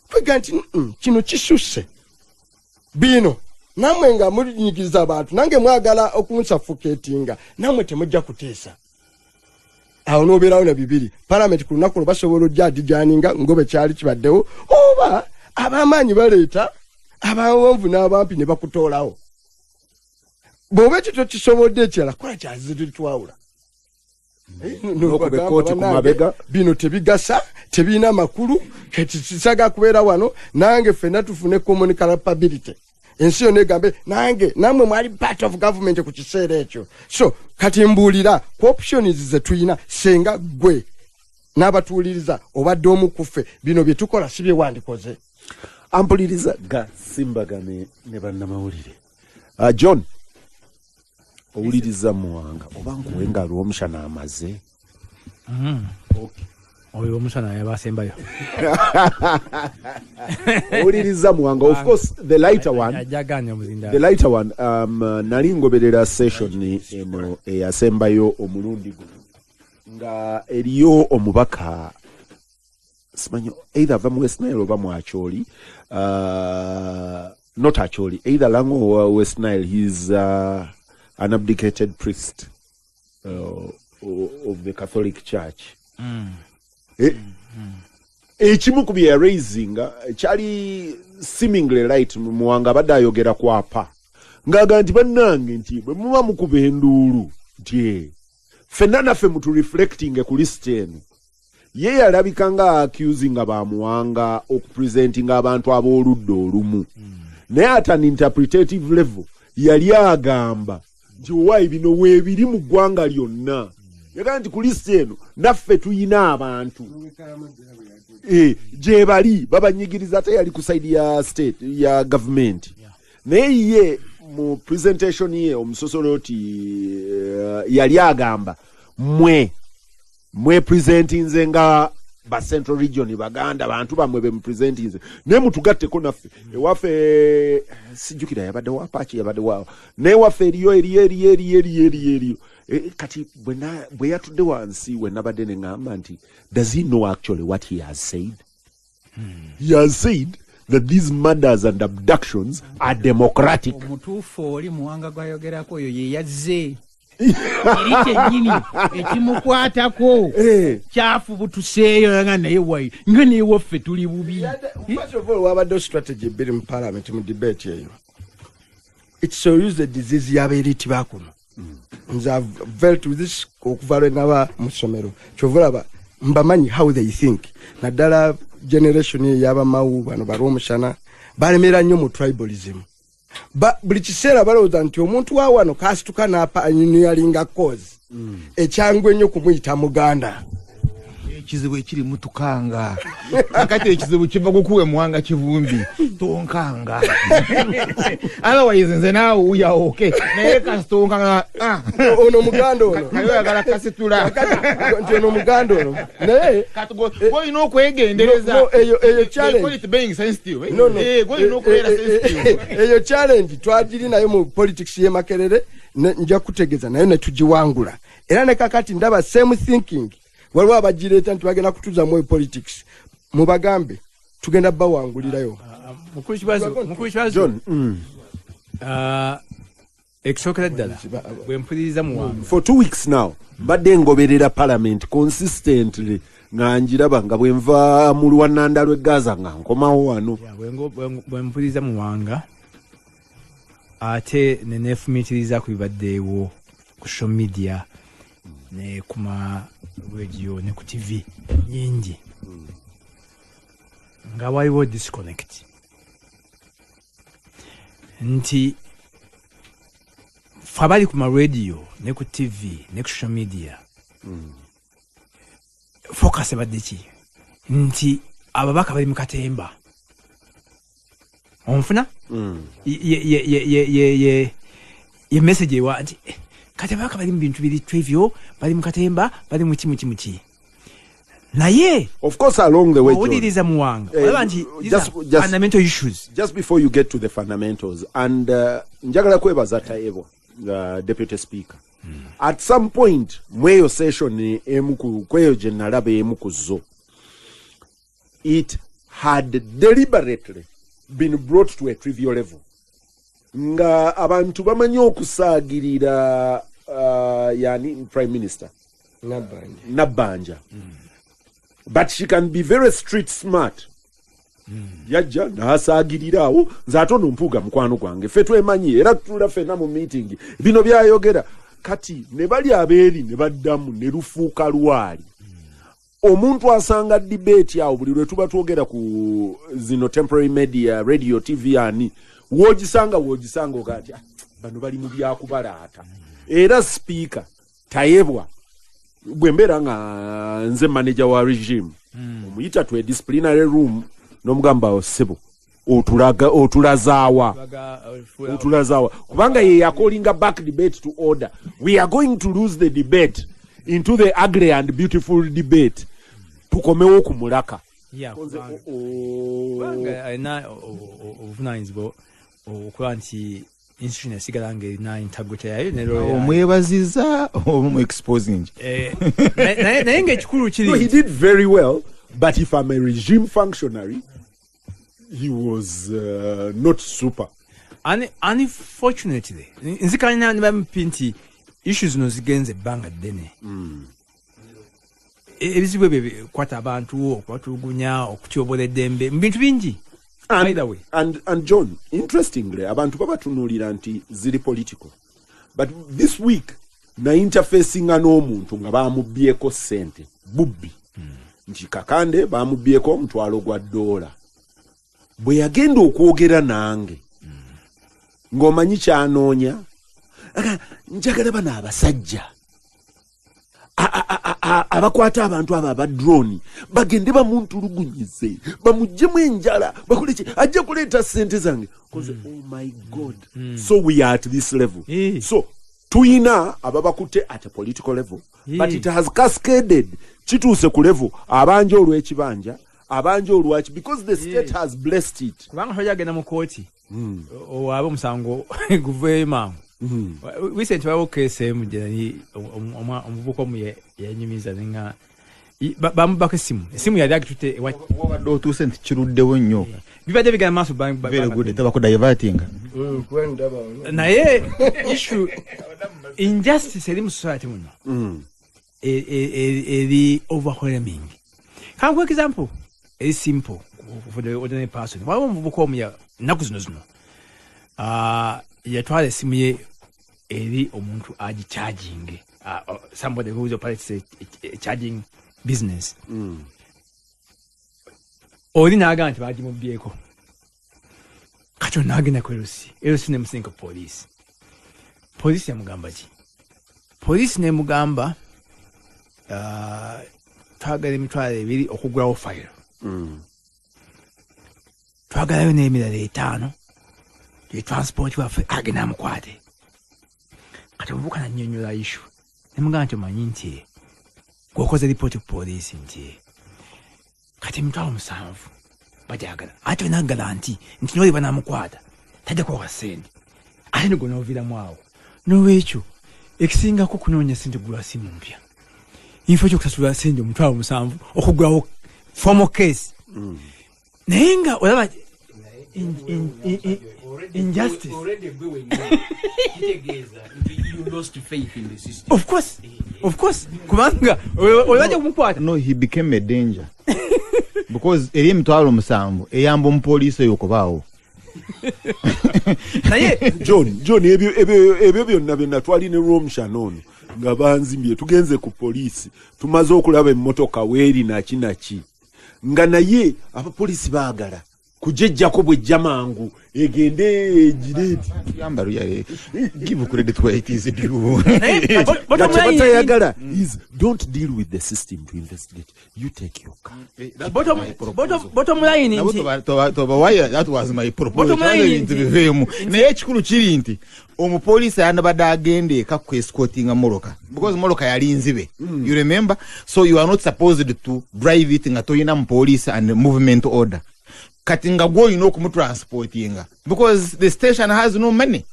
twega nti kino kisusse bino, nammwe nga munyigiriza abantu, nange mwagala okunsuffocatinga, nammwe temujja kuteesa. Awo n'obeerawo na bibiri, palamenti ku lunaku lwo basobola ojja adjourninga ngobe kyali kibaddewo, oba ab'amaanyi baleeta abawanvu n'abampi ne bakutoolawo. Bw'oba ekyo tokisobodde, ekirala kola kyazitwawula. N'okuba ekkooti ku mabega. Bino tebigasa, tebirina makulu, kati kisaga kubeera wano nange ffenna tufune common culpability, ensi yonna egambe nange nammwe mwali part of government ku kiseera ekyo. So kati mbuulira ku options ze tuyina, senga gwe n'abatuwuliriza obadde omu ku ffe, bino bye tukola si bye wandikoze. Ampuliriza gasimbagane ne bannamawulire. John, owuliriza Muwanga oba nkuwe nga Lwomushana amaze? Oyo omusana yabasembayo. Owuliriza Muwanga, of course the lighter one. Ajaganya omuzinda. The lighter one, nali ngoberera session eno eyasembayo omulundi guno nga eriyo omubaka, simanyi either ava mu West Nile oba mu Acholi, not Acholi, either Lango or West Nile. He's an abdicated priest of the Catholic Church. Ekimu ku bye yaraisinga kyali seemingly right. Muwanga abadde ayogera kwapa ng'aga nti bannange, nti bwe muba mukuba enduulu nti ffenna naffe mutureflecting ku list eno. Ye yalabika nga accusinga Bamuwanga okupresentinga abantu ab'oludda olumu, naye at an interpretative level yali agamba nti owaayi bino weebiri mu ggwanga lyonna. Yagamba nti ku list eno naffe tuyina abantu gye bali babanyigiriza, ate yali ku side ya state ya government. Naye ye mu presentation ye omusosoloti yali agamba mwe mwepresentinze nga ba Central Region, Baganda, bantu bamwe bemupresentinze, naye mutugatteko naffe ewaffe. Sijjukira yabadde wapaki, yabadde wa, naye waffe eriyo eriyo eriyo eriyo eriyo eriyo eriyo. Kati bwe yatudde wansi we nabadde ne ŋŋamba nti does he know actually what he has said? He has said that these murders and abductions are democratic. Omutuufu oli Muwanga gwayogerako oyo ye yazze eri kyennyini ekimukwatako kyafubutuseeyo nga naye wayi nga newaffe tuli bubi. First of all, wabaddewo strategy ebbiri mu parliament mu debate eyo. It's use the disease y'abaelite bakuno. Nze I've dealt with this okuva lwe naba mu ssomero, kyova olaba mbamanyi how they think, naddala generation eyo y'abamawu bano Balwomushana balemera nnyo mu tribalism. Buli kiseera balowooza nti omuntu wa wano kasituka n'apioneeringa cause, ekyangu ennyo kumuyita Muganda. Ekizibu ekiri mutukanga kakati ekizibu kiva kukuwe Muwanga Kivumbi tonkanga, otherwise nze naawe uyaoke, naye kasitonkanga ah. Ono muganda ono. Kali oyagala kasitula. Nti ono muganda ono naye Kati gwolina okwegendereza. No, eyo They challenge. call it being sensitive, eh? No. Gwolina okubeera sensitive. Eyo challenge twagiri nayo mu politics y'e Makerere, nja kutegeeza nayo ne tugiwangula. Era ne kakati ndaba same thinking, waliwo abagireeta nti bagenda kutuzamu politics, mubagambe tugenda bawangulirayo. Mukulu Kibazo, mukulu Kibazo. John. Ekisookera ddala bwe mpuliriza Muwanga For 2 weeks now mbadde ngoberera parliament consistently nga njiraba nga bwe nva mu lwananda lw'e Gaza nga nkomawo wano. Ya, bwe mpuliriza Muwanga ate ne neefumiitiriza ku bibaddeewo ku social media ne ku ma radio ne ku TV nyingi nga waliwo disconnect nti fe abali ku ma radio ne ku TV ne ku social media, focus ebadde ki? Nti ababaka bali mu katemba, onfuna? Ye message ewa nti kati ababaka bali mu bintu biri trivial, bali mu katemba, bali muki muki muki. Naye of course along the way, John, owuliriza Muwanga, olaba nti these are fundamental issues. Just before you get to the fundamentals, and njagala kwebaza Tayebwa, deputy speaker. At some point mweyo session emu kweyo gye nalaba emu ku zo, it had deliberately been brought to a trivial level, nga abantu bamanyi okusaagirira yani prime minister Nabbanja, but she can be very street smart. Yajja n'asaagirira awo, nze ate ono Mpuuga mukwano gwange, ffe twemanyi era tutula ffenna mu meeting, bino byayogera. Kati ne bali abeeri ne baddamu ne lufuuka lwali. Omuntu asanga debate awo buli lwe tuba twogera ku zino temporary media, radio, TV, ani woogisanga ogaa nti, "Ah, bano bali mu byakubalaata." Era speaker Tayebwa, bwe mbeera nga nze manager wa regime, omuyita to a disciplinary room n'omugamba, "Ssebo, otulaga otulazaawa, otulazaawa?" Kubanga ye yacallinga back debate to order. We are going to lose the debate into the ugly and beautiful debate, tukomewo ku mulaka. Yeah, Konze, oh. Kubanga alina obuvunanyizibwa okuba nti institution esigala nga erina integrity yayo ne role yayo. Omwebaziza oba omu-exposing? Naye ng'ekikulu kiri No, he did very well, but if I'm a regime functionary, he was not super. Unfortunately, nzikanya ne ba MP nti issues zino zigenze ebbanga ddene. Ebizibu ebyo bikwata abantu, okubatulugunya, okutyobola eddembe mu bintu bingi. And, By the way, and John, interestingly, abantu babatunuulira nti ziri political. But this week, na interfacinga n'omuntu nga bamubbyeko ssente, bubbi. Nti Kakande bamubbyeko $1,000. Bwe yagenda okwogera nange, ng'omanyi kyanoonya, aga, njagala bano abasajja abakwata abantu abo aba drone bagende bamuntulugunyize, bamuggyemu enjala, bakole ki, ajja kuleeta ssente zange. Koze, oh my God, so we are at this level. So tuyina ababakutte at a political level, but it has cascaded, kituuse ku level abanja olw'ekibanja, abanja olwaki, because the state has blessed it. Kubanga tojja genda mu kooti owaabe omusango guveeyo mangu. Recent waliwo case emu gye nali omuvubuka omu yanyumiza nenga bamubako essimu, essimu yali agitutte ewa. Wabadde otuuse nti kiruddewo nnyo. Bibadde bigenda maaso Very good, tabakudivertinga. Kuba ndaba wano. Naye issue injustice eri mu society muno eri overwhelming. Kankuwa example eri simple for the ordinary person. Waliwo omuvubuka omu ennaku zino yatwala essimu ye eri omuntu agicharging, somebody who operates a charging business. Oli n'agamba nti bagimubbyeko. Kati ono n'agenda ku LC, LC nemusinga poliisi. Poliisi yamugamba ki? Poliisi nemugamba, "Twagala 20,000 okugulawo fayiro, twagalayo n'emirala 5 ye transport waffe agenda amukwate." Kati omuvubuka nannyonnyola issue, nemugamba nti, "Omanyi nti gwokoze ripooti ku poliisi nti kati 70,000 bajagala, ate onagala nti noli banamukwata tajja kuwa ssente, ate negwe noviiramu awo. Nolwekyo ekisingako kunoonya ssente kugula simu mpya, info kyokusasula ssente 70,000 okugulawo formal case." Naye nga olaba injustice. Already gwe wennyini kitegeeza nti you lost faith in the system. Of course, of course, kubanga olwajja kumukwata. No, he became a danger because eri 70,000 eyamba omupoliisi oyo okubaawo. Naye John, ebyo byonna twali ne Rwomushana ono nga banzimbye, tugenze ku poliisi, tumaze okulaba emmotoka weeri naki naki, nga naye abapoliisi baagala Kujejjako bwejja mangu egende egireti. Yamba ruyale give credit where it is due. Batayagala is don't deal with the system to investigate. You take your car. Bottom line nti toba that was my proposal. Naye ekikulu kiri nti omupoliisi yandabadde agenda eka ku escortinga mmotoka because mmotoka yali nzibe. You remember? So you are not supposed to drive it nga toyina mupoliisi and movement order. Kati nga gwe olina okumutransportinga because the station has no money.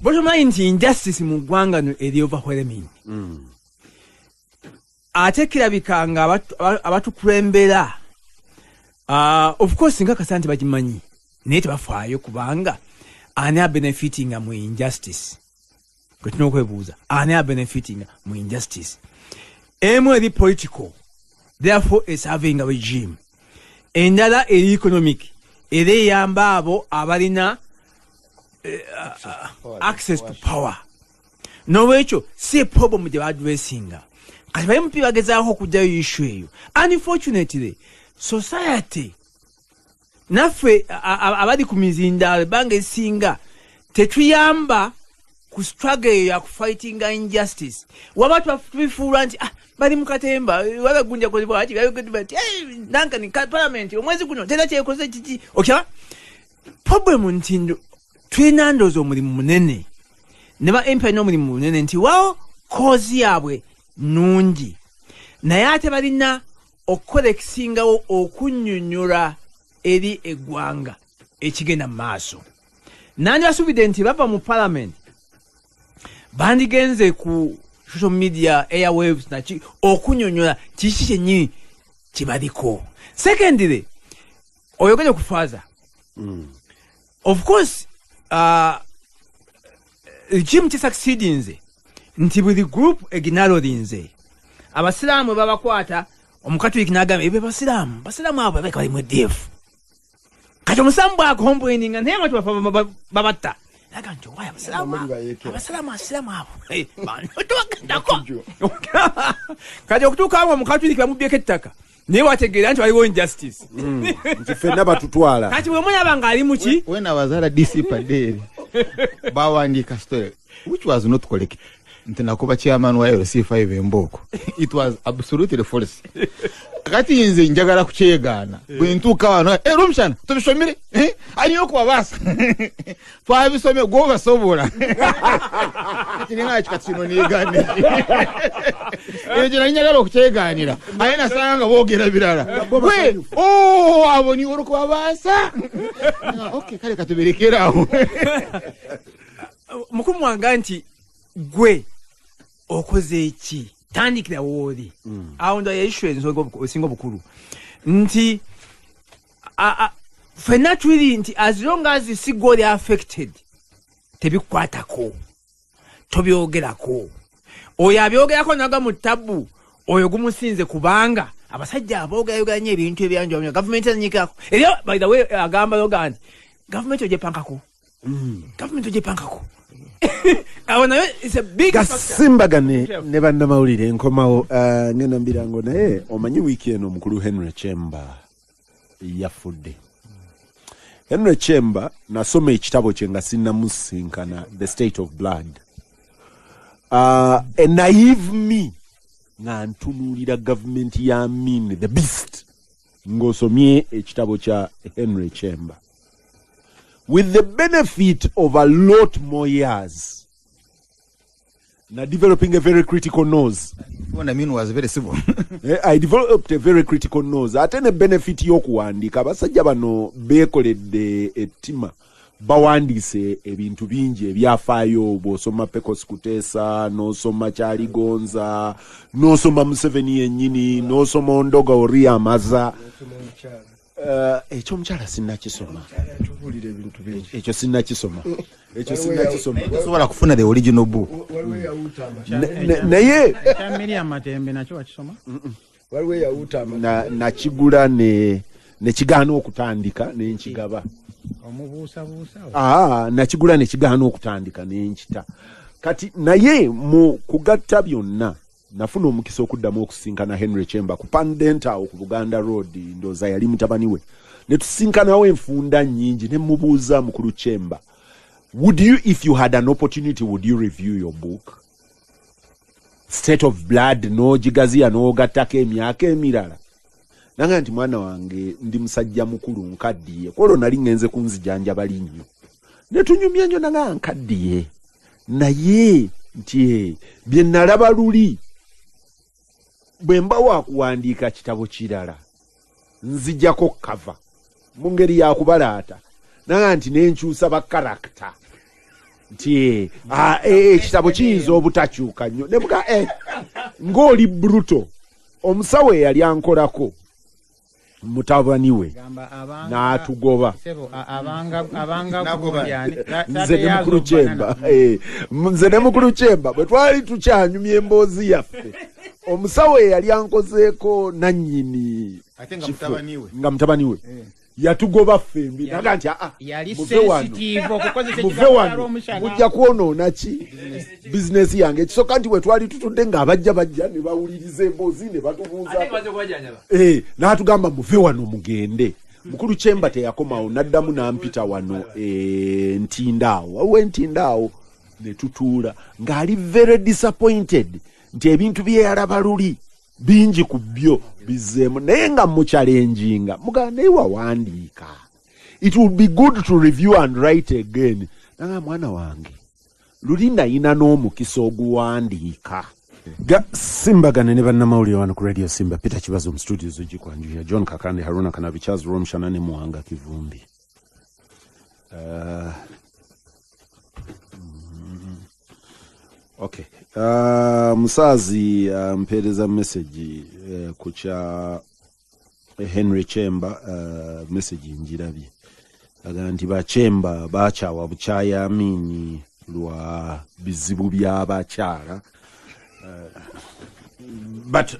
Bottom line nti injustice mu ggwanga no eri overwhelming. Ate kirabika nga abatukulembera of course nga kasante bagimanyi naye tebafaayo kubanga ani abenefitinga mu injustice. Kwe tulina okwebuuza ani abenefitinga mu injustice. Emu eri political, therefore is having a regime. Endala eri economic, era eyamba abo abalina access to power. Nolwekyo si problem gye baadressinga. Kati ba MP bagezaako okuggyayo issue eyo. Unfortunately, society naffe abali ku mizindaalo ebbanga esinga tetuyamba ku struggle eyo ya kufightinga injustice. Waba tubifuula nti bali mu katemba babagunja kozebwa ati bati nankani parliament omwezi guno tera kyekoze kiki. Okya problem nti tulina ndowooza omulimu munene ne ba MP n'omulimu munene nti wao cause yaabwe nnungi naye ate balina okukola ekisingawo okunnyonnyola eri eggwanga ekigenda mu maaso. Nandi basuubidde nti bava mu parliament bandigenze ku social media airwaves naki okunyonyola kiki kyennyini kibaliko. Secondly, oyogere ku father. Of course regime kisucceedinze nti buli group eginalolinze abasiraamu babakwata omukatuliki n'agamba ebe basiraamu abo baleka bali mu ADF. Kati omusiraamu bw'akomplaininga naye abantu babatta. Naga nti waya abasiraamu abo tobagendako. Kati okutuuka awo omukatuliki bamubyeko ettaka naye wategeera nti waliwo injustice nti ffenna batutwala. Kati bwe mulaba ng'ali mu ki when I was at DC Paderi bawandiika story which was not correct nti nakuba chairman wa LC5 Emboko. It was absolutely false. Kati nze njagala kukyegaana bwe ntuuka wano Rwomushana tubisomere ani okubabasa twabisome gwe obasobola kiringa kati kino neegaana ekyo nali njagala okukyegaanira aye nasanga boogera birala gwe abo ni olwokubabasa. Okay, kale katuberekere awo. Mukulu mwanga nti gwe okoze eki tandikira wooli awo ndo issue esinga obukulu nti ffenna tuli nti as long as si gwe affected tebikukwatako tobyogerako. Oyo abyogerako naga mu tabu oyo gumusinze kubanga abasajja aboogera nnyo ebintu ebyanjawulo gavumenti enyikako. Era by the way agamba yoga nti gavumenti ogyepankako. Gavumenti ogyepankako. Gasimbagane ne bannamawulire nkomawo ngenda mbirango naye omanyi wiiki eno omukulu Henry Chemba yafudde. Henry Chemba nasoma ekitabo kye nga sinnamusinkana, The State of Blood. A naive me nga ntunuulira gavumenti ya Amin the Beast ng'osomye ekitabo kya Henry Chemba. With the benefit of a lot more years, now developing a very critical nose. What I mean was very civil. I developed a very critical nose. Ate ne benefit y'okuwandiika abasajja bano beekoledde ettima bawandiise ebintu bingi ebyafaayo. Bw'osoma Pecos Kutesa, n'osoma Kyaligonza, n'osoma Museveni yennyini, n'osoma Ondoga Ori Amaza. Ekyo omukyala sinnakisoma. Ekyo sinnakisoma. Ekyo sinnakisoma. Tosobola kufuna the original book. Naye nakigula nekigaana okutandika nenkigaba. Nakigula nekigaana okutandika nenkita. Kati naye mu kugatta byonna nafuna omukisa okuddamu okusinkana Henry Chemba ku Pandenta awo ku Buganda Road, ndowooza yali mutabani we. Ne tusinkanawo enfunda nnyingi, ne mubuuza, mukulu Chemba, would you, if you had an opportunity, would you review your book State of Blood, n'ogigaziya n'ogattako emyaka emirala? Nanga nti, mwana wange, ndi musajja mukulu, nkaddiye. Kwolwo nali ŋŋenze kunzijanjaba linnyo, ne tunyumya nnyo. Nanga nkaddiye, naye nti bye nalaba luli, bwe mba wakuwandiika kitabo kirala, nzijjako cover mu ngeri yakubalaata. Nanga nti nenkyusa ba character, nti ekitabo kiyinza obutakyuka nnyo. Nemuga ng'oli bruto. Omusawo eyali ankolako, mutabani we Gamba abanga n'atugoba. Sebo, abanga Nagoba. gundi ani? Nze ne mukulu Kyemba, nze ne mukulu Kyemba bwe twali tukyanyumya emboozi yaffe, omusawo eyali ankozeeko nannyini Ate nga kifo, mutabani we. Nga mutabani we yatugoba ffembi. Naga nti, aa, Yali muve wano, sensitive okukozesa muve ekigambo wano, ky'Olwomushana. Mujja kwonoona ki bizinesi yange. Ekisooka nti bwe twali tutudde ng'abajja bajja ne bawuliriza emboozi ne batubuuza. Ate nga okubajanjaba. N'atugamba muve wano mugende. Mukulu Kyemba teyakomawo, n'addamu n'ampita wano Ntinda awo, waliwo entinda awo, ne tutuula ng'ali very disappointed nti ebintu bye yalaba luli bingi ku byo bizzeemu, naye nga muchallenginga, mugamba, naye wawandiika, it will be good to review and write again. Nanga mwana wange, luli nayina n'omukisa oguwandiika. Ga simbagane ne bannamawulire wano ku Radio Simba. Peter Kibazo mu studio zogikwanjulira, John Kakande, Haruna Kanabi, Charles Romshana ne Muwanga Kivumbi. Okay, musaazi mpeereza message ku kya Henry Chemba. Message njirabye, agamba nti bachemba bakyawa bukyaya Amini lwa bizibu by'abakyala. But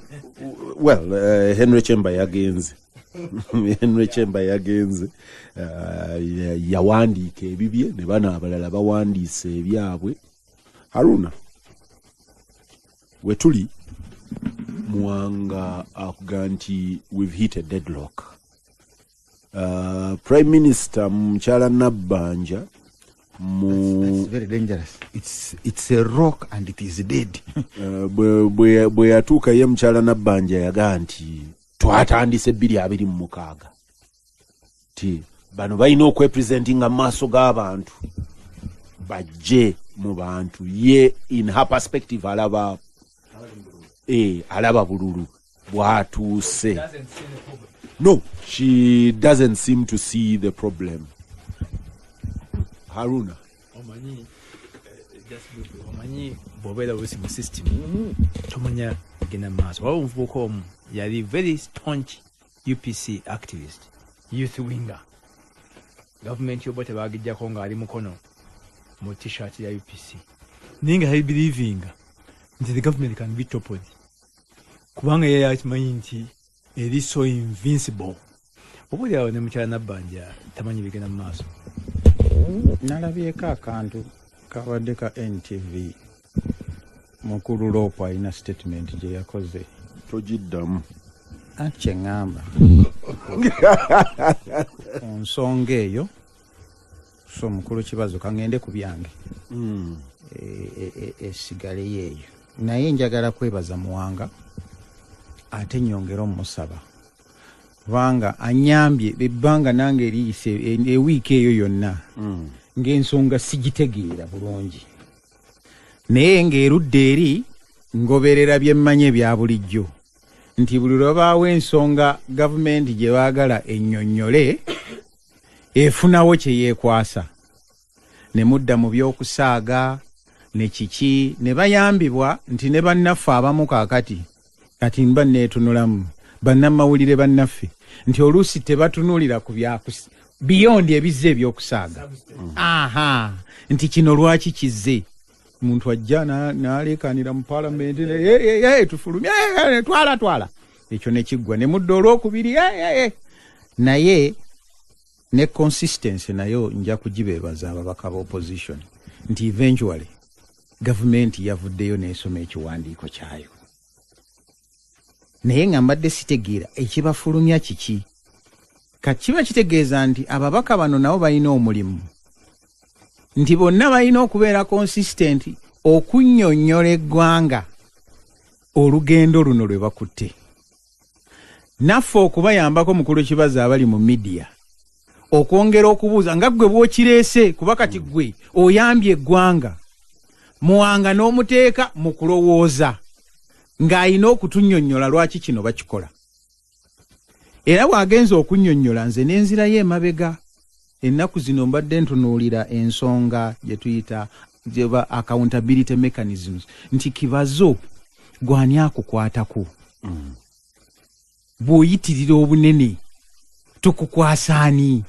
well, Henry Chemba yagenze, Henry Chemba yagenze, yawandiika ebibye ne bano abalala bawandiise ebyabwe. Haruna, wetuli Muwanga akuga nti we've hit a deadlock. Prime Minister mukyala Nabbanja mu That's very dangerous. It's a rock and it is dead. Bwe yatuuka ye mukyala Nabbanja yagaa nti twatandise 2026, ti bano balina okwepresentinga mu maaso g'abantu, bajje mu bantu. Ye in her perspective alaba alaba bululu bwatuuse. No, she doesn't seem to see the problem. Haruna. Omanyi, just briefly, omanyi bw'obeera oluusi mu system tomanya genda mu maaso. Waliwo omuvubuka omu yali very staunch UPC activist, youth winger. Gavumenti yoba tebagijjako ng'ali mukono mu T-shirt ya UPC, naye nga yali believinga nti the government can be toppled, kubanga ye yakimanyi nti eri so invincible. Oba oliawo ne mukyala Nabbanja tamanyi bigenda mu maaso. Nalabyeko akantu kabadde ka NTV, mukulu Loopo alina statement gye yakoze. Togiddamu. Anti kyeŋŋamba ku nsonga eyo, so mukulu Kibazo, kaŋŋende ku byange. Esigaleyo eyo, naye njagala kwebaza Muwanga ate nyongere omusaba, kubanga anyambye ebbanga nange eriyise ewiiki eyo yonna ng'ensonga sigitegeera bulungi, naye ng'erudda eri ngoberera byemmanyi ebya bulijjo nti buli lwebaawo ensonga gavumenti gye baagala ennyonnyole, efunawo kye yeekwasa ne mudda mu by'okusaaga ne kiki, ne bayambibwa nti ne bannaffe abamu kaakati kati mba neetunulamu bannamawulire bannaffe nti oluusi tebatunuulira ku byakus beyond ebizze ebyokusaaga, aha, nti kino lwaki kizze. Muntu ajja n'aleekaanira mu paalamenti, tufulumye, twala twala ekyo ne kiggwa, ne mudda olwokubiri, eh, eh." Naye ne consistency nayo nja kugibeebaza ababaka ba opposition nti eventually gavumenti yavuddeyo n'esoma ekiwandiiko kyayo, naye nga mbadde sitegeera ekibafulumya kiki. Kakiba kitegeeza nti ababaka bano nabo balina omulimu, nti bonna balina okubeera consistent okunnyonnyola eggwanga olugendo luno lwe bakutte. Naffe okubayambako mukulu Kibazo abali mu media okwongera okubuuza nga ggwe bw'okireese, kuba kati ggwe oyambye eggwanga. Muwanga n'omuteeka mu kulowooza ng'alina okutunnyonnyola lwaki kino bakikola. Era bw'agenza okunnyonnyola nze n'enzirayo emabega. Ennaku zino mbadde ntunuulira ensonga gye tuyita gyeba accountability mechanisms, nti Kibazo gwani akukwatako bw'oyitirira obunene tukukwasaani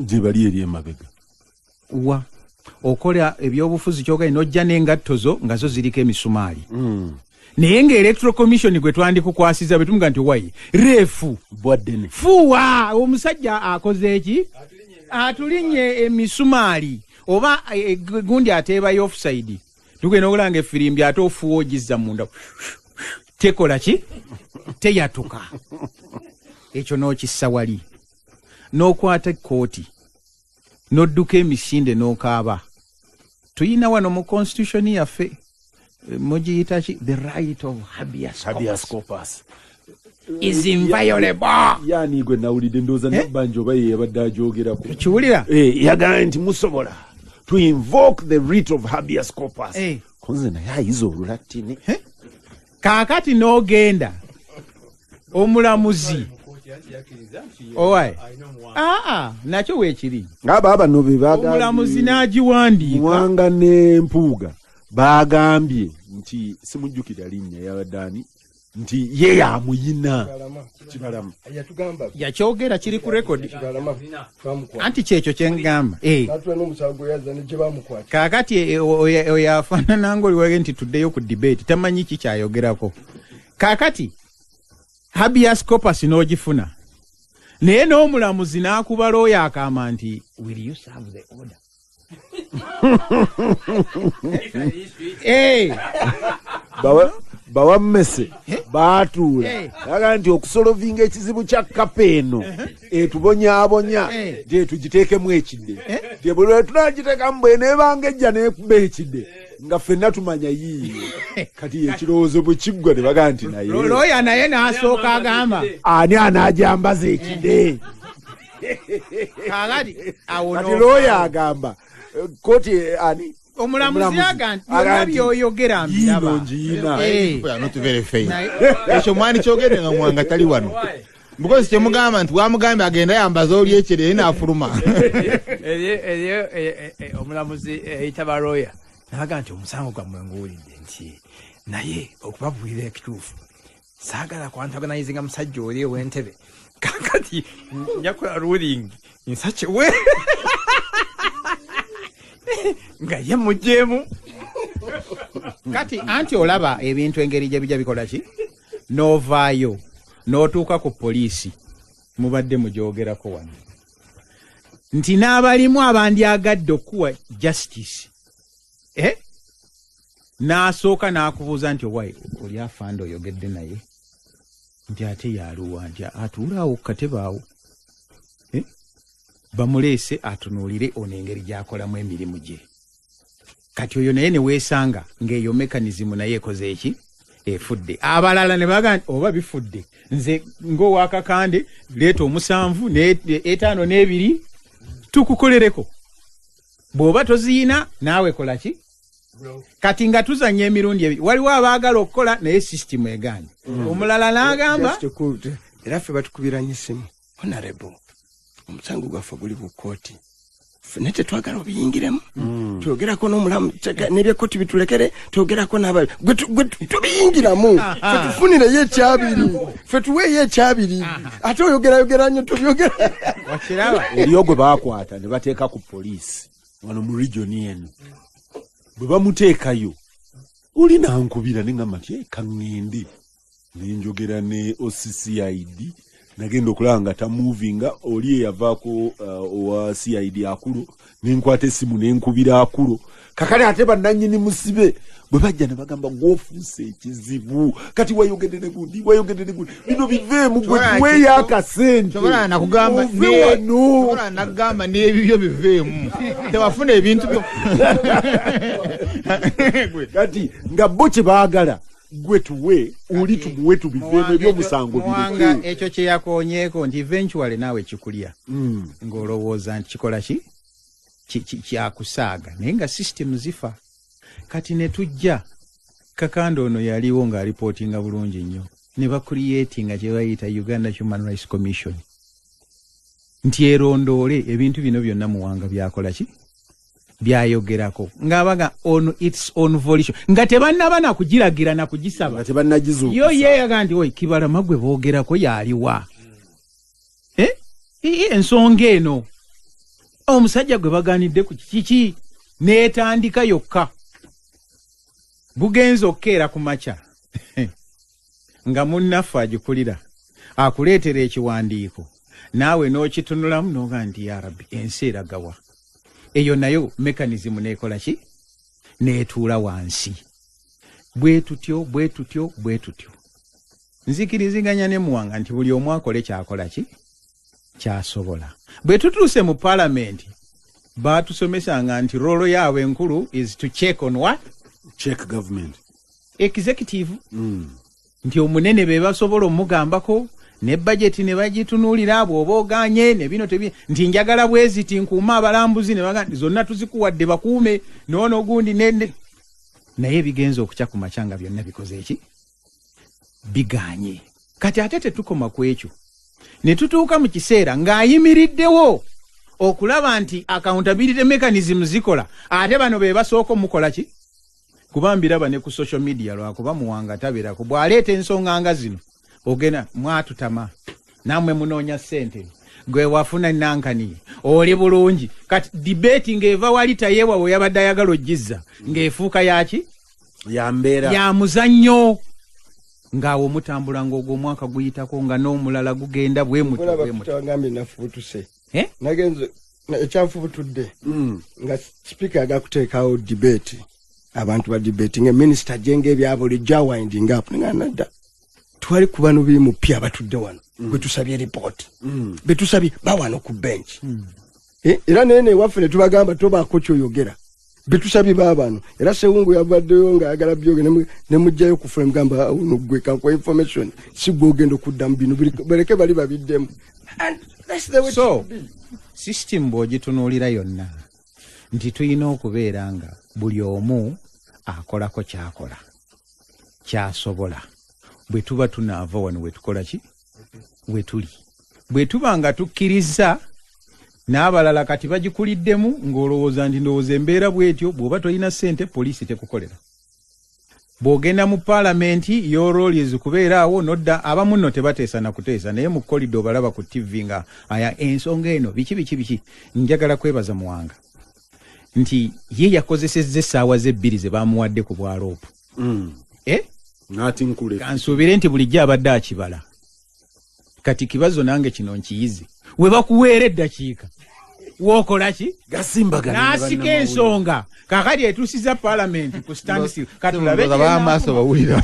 gye bali eri emabega wa okola ebyobufuzi kyogaye n'ojja n'engatto zo nga zo ziriko emisumaali. Naye nga Electoral Commission gwe twandikukwasiza bwe tumuga nti wayi refu bwaddene fuwa omusajja akoze eki atulinye emisumaali oba gundi ateebayo offside tugenda okulanga effirimbi ate ofuwa ogizza munda tekola ki teyatuka. Ekyo n'okissa wali n'okwata ekkooti n'odduka emisinde n'okaaba. Tuyina wano mu constitution yaffe mugiyita ki, the right of habeas corpus is inviolable. Yani gwe nawulidde ndowooza Nabbanja oba ye yabadde agyogerako. Kiwulira? Yagambye nti musobola to invoke the writ of habeas corpus. Konze naye ayiza Olulatini. Kaakati n'ogenda omulamuzi owaye nakyo weekiri abo bano be bagambye omulamuzi n'agiwandiika Muwanga ne Mpuuga bagambye nti simujjukira linnya yabadde ani nti ye yamuyina Kibalama yatugamba yakyogera kiri ku rekodi anti kyekyo kyengamba. Kaakati oyo afaanana ng'oliwage nti tuddeyo ku debate tamanyi ki kyayogerako. Kaakati habeas corpus n'ogifuna naye n'omulamuzi n'akuba looya akama nti will you serve the order? Bawammese baatuula aga nti okusolovinga ekizibu kya kapa eno etubonyaabonya nti tugiteekemu ekidde nti buli lwe tunagiteekamu bw'eneebanga ejja n'ekuba ekidde nga ffenna tumanya yiiyo. Kati ekirowoozo bwe kiggwa ne bagaa nti naye looya naye n'asooka agamba ani anaajambaza ekidde. Kati looya agamba kooti ani omulamuzi aga nti byonna by'oyogera mbiraba. Ekyo mwani kyogere nga Mwanga tali wano because kyemugamba nti wamugambye agenda yambaza oli ekire naye n'afuluma. Omulamuzi eyita balooya n'agamba nti omusango gwammwe nguwulidde nti naye okubabuulira ekituufu saagala kwantaganayizinga musajja oli ow'entebe kakati nja kukola ruling in such a way nga ye mugyemu. Kati anti olaba ebintu engeri gye bijja bikola ki n'ovaayo n'otuuka ku poliisi mubadde mugyogerako wano nti n'abalimu abandyagadde okuwa justice n'asooka n'akubuuza nti owaye oli afande oyogedde naye nti ate yaluwa nti atuula awo ku katebe awo bamuleese atunuulire ono engeri gy'akolamu emirimu gye. Kati oyo naye ne weesanga ng'eyo mechanism naye ekoze eki efudde. Abalala ne bagamba nti oba bifudde nze ng'owakakande leeta 7 ne 5 ne2 tukukolereko bw'oba toziyina naawe kola ki. Kati nga tuzannya emirundi ebiri waliwo abaagala okukola naye system egaanye. Omulala n'agamba era ffe batukubiranye essimu honorable omusango gwaffe guli ku kkooti ffenna tetwagala obiyingiremu twogerako n'omulamu n'ebyekkooti bitulekere twogerako n'abali gwe tubiyingiramu ffe tufunireyo ekyabiri ffe tuweeyo ekyabiri ate oyogerayogera nnyo tubyogera. Wakiraba eriyo gwe baakwata ne bateeka ku poliisi wano mu region eno bwe bamuteekayo oli nankubira ne ngamba nti kaŋŋende ne njogera ne OCCID Nagenda okulaba nga tamovinga, oli eyavaako owa CID Akulu, nenkwata essimu nenkubira Akulu. Kakale ate bannannyini musibe bwe bajja ne bagamba gwofuuse ekizibu, kati wayogedde ne gundi, wayogedde ne gundi, bino biveemu, gwe tuweeyo akasente ove wano. Nagamba n'ebibyo biveemu, tewafuna ebintu byo. Kati nga bo kye baagala gwe tuwe, oli tumuwe, tubiveemu ebyomusango bireke. Ekyo kye yakoonyeeko nti eventually naawe kikulya ng'olowooza nti kikola ki kyakusaaga, naye nga system zifa. Kati ne tujja Kakande ono yaliwo ng'alipootinga bulungi nnyo, ne bacreatinga kye bayita Uganda Human Rights Commission nti erondoole ebintu bino byonna Muwanga byakola ki byayogerako, ng'abaga on its own volition, nga tebannaba na kugiragira na kugisaba, yo yeeyaga nti oi Kibalama gwe boogerako yaliwa ensonga eno omusajja gwe baganidde ku kiki n'etandika yokka. Bugenza okkeera ku makya nga munnaffe agikulira akuleetera ekiwandiiko, naawe n'okitunulamu n'oga nti ya Rabbi, ensi eragawa. Eyo nayo mechanism n'ekola ki n'etuula wansi. Bwe tutyo bwe tutyo bwe tutyo. Nzikiriziganya ne Muwanga nti buli omu akole kyakola ki kyasobola. Bwe tutuuse mu paalamenti baatusomesanga nti role yaabwe enkulu is to check on what? Check government. Executive. Nti omunene be basobola omugambako ne budget ne bagitunuulira, bw'oba ogaanye ne bino tebi, nti njagala bweziti nkuuma abalambuzi ne baga zonna tuzikuwadde bakuume n'ono gundi ne naye bigenza okukya ku makya nga byonna bikoze eki biganye. Kati ate tetukoma ku ekyo, ne tutuuka mu kiseera ng'ayimiriddewo okulaba nti accountability mechanism zikola, ate bano be basooka omukola ki kuba mbiraba ne ku social media, lwakuba Muwanga tabeerako bw'aleeta ensonga nga zino ogenda mwatutama nammwe munoonya ssente, gwe wafuna nankani oli bulungi. Kati debate ng'eva wali tayewa we yabadde ayagala ogizza ng'efuuka yaki ya mbeera ya muzannyo, ng'awo mutambula ng'ogwo omwaka guyitako nga n'omulala gugenda bwe mutyo bwe mutyo. Wagambye nafubutuse nagenze ekyanfubutudde nga sipiika agakuteekawo debate, abantu ba debating, minisita jenga ebya bulijjo awinding up, nga nadda twali ku bano biri mupya abatudde wano gwe tusabye report, be tusabye bawano ku bench. Era nene waffe ne tubagamba tobaako kyoyogera, be tusabye baabano. Era Sewungu yabaddeyo ng'ayagala byoge ne muggyayo ku frame, gamba ono gwe kankuwa information, si gwe ogenda okuddamu bino, baleke bali babiddemu. And that's the way. So system bw'ogitunuulira yonna nti tulina okubeera nga buli omu akolako kyakola kyasobola. Bwe tuba tunaava wano we tukola ki we tuli, bwe tuba nga tukkiriza n'abalala kati bagikuliddemu ng'olowooza nti ndowooza embeera bw'etyo, bw'oba tolina ssente poliisi tekukolera. Bw'ogenda mu paalamenti your role is kubeera awo nodda, abamu nno tebateesa na kuteesa, naye mu kolido obalaba ku TV nga aya ensonga eno biki biki biki. Njagala kwebaza Muwanga nti ye yakozesezza essaawa ze bbiri ze bamuwadde ku bwaloopu. Kansuubire nti bulijjo abadde akibala. Kati kibazo nange kino nkiyize, we bakuweera eddakiika wookola ki n'asika ensonga. Kakati etuusiza paalamenti ku standstill, katulabe ab'amaaso bawulira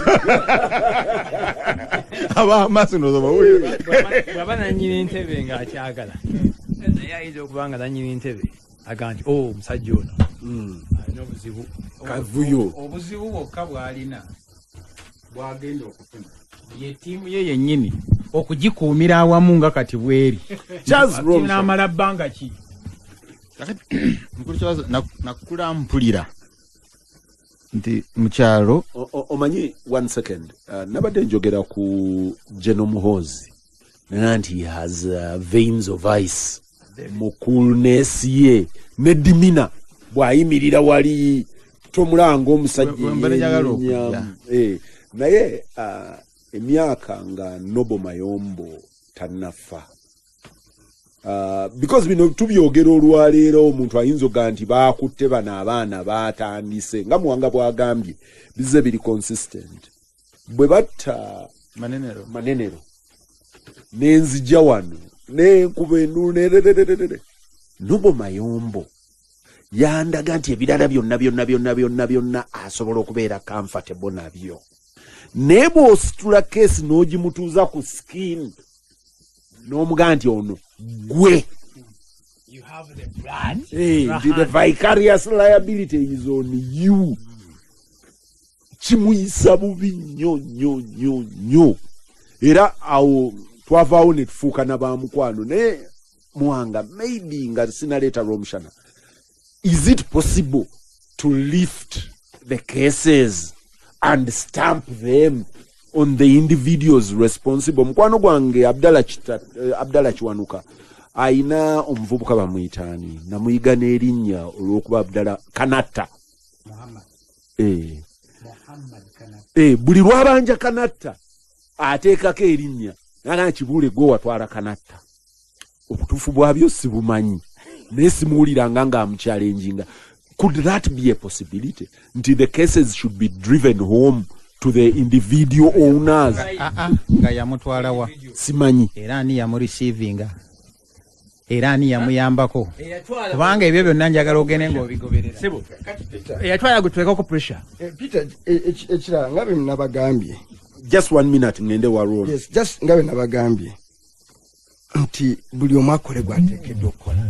ab'amaaso ndowooza bawulira. Bw'aba nannyini ntebe ng'akyagala, naye ayinza okuba nga nannyini ntebe aga nti omusajja ono alina obuzibu kavuyo, obuzibu bwokka bw'alina bwagenda okufuna ye ttiimu ye yennyini okugikuumira awamu nga kati bweri n'amala bbanga ki. Mukulu Kibazo, nakula mpulira nti mu kyalo omanyi 1 second nabadde njogera ku General Muhoozi nti he has veins of ice mu coolness ye ne dimina bw'ayimirira wali tomulanga omusajja. Naye emyaka nga Noble Mayombo tannafa, because bino tubyogera olwaleero, omuntu ayinza oga nti baakutte bano abaana baatandise nga Muwanga bw'agambye bizze biri consistent. Bwe batta Manenero Nenzija wano nenkuba enduulu nerererere. Noble Mayombo yandaga nti ebirala byonna byonna byonna byonna byonna asobola okubeera comfortable nabyo, naye bw'ositula case n'ogimutuuza ku skin n'omugaa nti ono gwe, You have the blood. Hey, the vicarious liability is on you. Kimuyisa bubi nnyo nnyo nnyo nnyo. Era awo twavaawo ne tufuuka na bamukwano. Naye Muwanga, maybe nga sinaleeta Rwomushana, is it possible to lift the cases and stamp them on the individuals responsible? Mukwano gwange Abdallah Kiwanuka ayina omuvubuka bamuyitaani, namuyiga n'erinnya olw'okuba Abdallah Kanatta. Buli lwabanja Kanatta ateekako erinnya naga Kibuule gwe watwala Kanatta. Obutuufu bwabyo sibumanyi, naye simuwuliranga nga amuchallenginga. Could that be a possibility nti the cases should be driven home to the individual owners? Nga yamutwala wa? Simanyi. Era ani yamureceivinga? Era ani yamuyambako? Kubanga ebyo byonna njagala ogende ng'obigoberera. Eyatwala gwe pressure. Peter, ekirala nga bwe nabagambye. Just 1 minute ngende wa Rome. Yes, just nga bwe nabagambye nti buli omu akole gw'ateekeddwa okukola.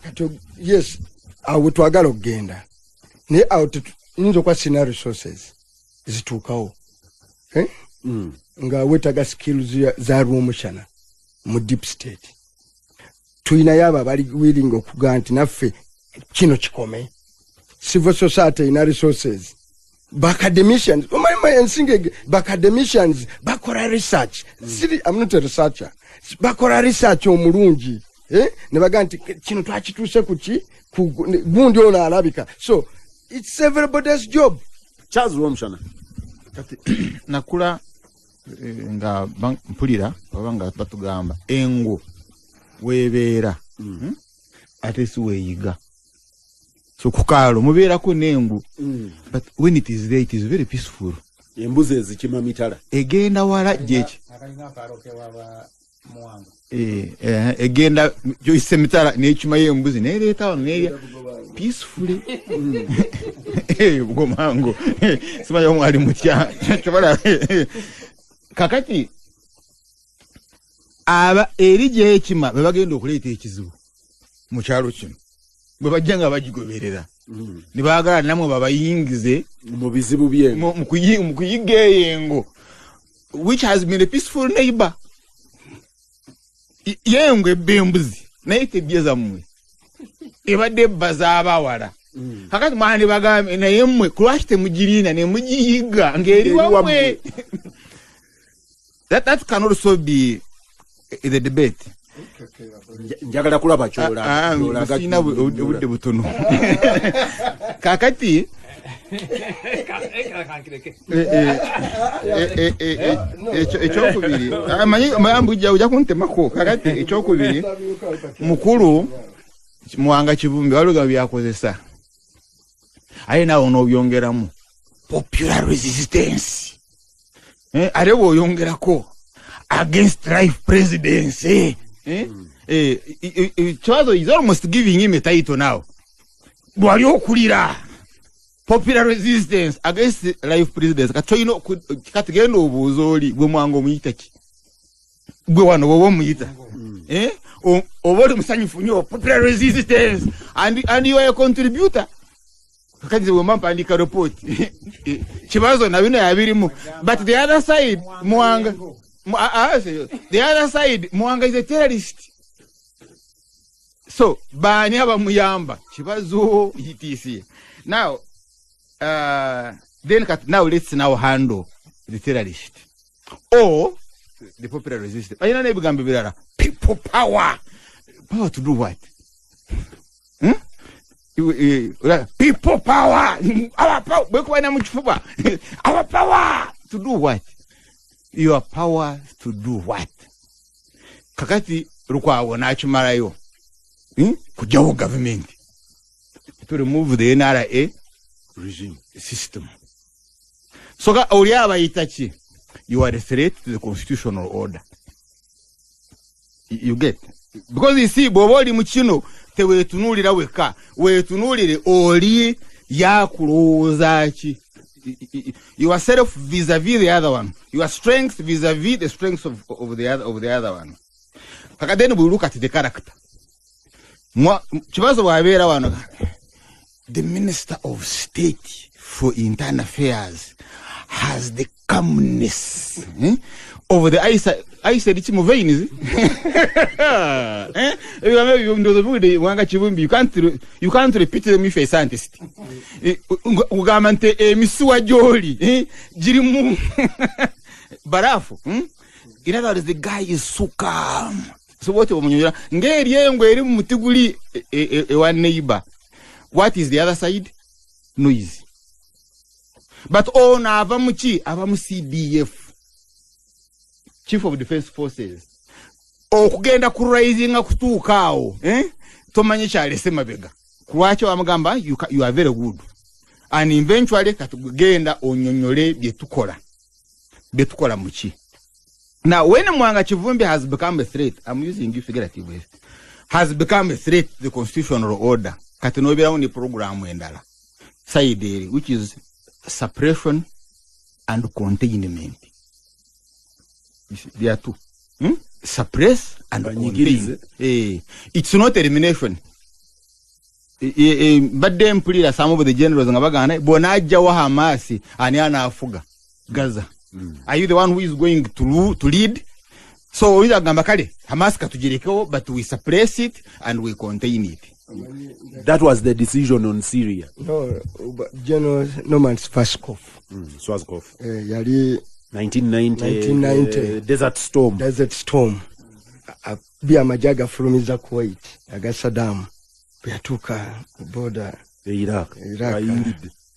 Kati yes, awo twagala okugenda, naye awo nyinza okuba sirina resources zituukawo, nga weetaaga skills za Rwomushana mu deep state. Tulinayo abo abali willing okugaa nti naffe kino kikome. Civil society erina resources, academicians, ensinga academicians bakola research. Siri, I'm not a researcher. Bakola research omulungi, ne bagaa nti kino twakituuse ku ki, gundi ono alabika. So it's everybody's job. Charles Rwomushana. Kati nakula nga mpulira oba nga batugamba engo webeera ate si weeyiga. So kukaalo mubeerako n'engo, but when it is there it is very peaceful. Embuzi ezikima mitala egenda wala gyeki egenda gyoyise mitala n'ekimayo embuzi neereeta wano neerya peacefully. Bugomango simanyi omwali mutya kyobola. Kakati aba eri gyekima bwe bagenda okuleeta ekizibu mu kyalo kino, bwe bajja nga bagigoberera ne baagala namwe babayingize mu bizibu byengo, mu kuyiga eyo engo, which has been a peaceful neighbor. Yengo ebba embuzi naye tebbye zammwe, ebadde ebba z'abawala. Kakati mwandi bagambe naye mmwe kulwaki temugiriina ne mugiyiga ng'eri wammwe? That can also be the debate. Njagala kulaba kyolaga. Sirina obudde butono. Kakati ekyokubiri, manyi ojja kuntemako. Kakati ekyokubiri, mukulu Muwanga Kivumbi waliwo byakozesa, aye naawe onoobyongeramu popular resistance, ate bw'oyongerako against life presidency, Kibazo is almost giving him a title now. Bwali okulira popular resistance against life presidency. Kati olina kati genda obuuza oli gwe Mwanga omuyita ki, gwe wano bwoba omuyita, oba oli musanyufu nnyo popular resistance and you are a contributor. Kakati bwe mpandiika report, Kibazo na bino yabirimu. But the other side, Mwanga, the other side, Mwanga is a terrorist. So baani abamuyamba? Kibazo, etc. Now then now let's now handle the terrorist or the popular resistance. Balina n'ebigambo ebirala, people power. Power to do what? People power, our power, bwekubalina mu kifuba, our power to do what? Your power to do what? Kakati Lukwago n'akimalayo, kujjawo government, to remove the NRA regime system. So oli abayita ki? You are a threat to the constitutional order. You get? Because you see, bw'oba oli mu kino teweetunuulira wekka, weetunuulire oli yakulowooza ki. Yourself vis-a-vis the other one, your strength vis-a-vis the strength of the other one. Kaka then we look at the character. Kibazo bw'abeera wano, the Minister of State for Internal Affairs has the calmness of the ice mu veins. You can't repeat them if you're a scientist. Ugamba nti emisuwa gy'oli giri mu barafu. In other words, the guy is so calm. So what omunyonyola ng'eri engwe eri mu muti guli ewa neighbor. What is the other side? Noise. But ono ava mu ki? Ava mu CDF, Chief of Defense Forces. Okugenda ku rising kutuuka awo, tomanyi kyalese mabega. Kulwaki wamugamba you are very good. And eventually katugenda onyonyole bye tukola. Bye tukola mu ki? Now when Mwanga Kivumbi has become a threat, I'm using you figuratively, has become a threat to the constitutional order. Kati nobeerawo ne program endala. Side eri, which is suppression and containment. There are two. Suppress and contain. It's not elimination. Badde mpulira some of the generals nga bagamba bw'onajjawo Hamas ani anaafuga Gaza. Are you the one who is going to lead? So oyinza kugamba kale Hamas katugirekewo, but we suppress it and we contain it. That was the decision on Syria. No, General Norman Schwarzkopf. Schwarzkopf. Yali 1990 Desert Storm. Desert Storm. Bi amagye agafulumiza Kuwait aga Saddam bwe yatuuka ku border Iraq.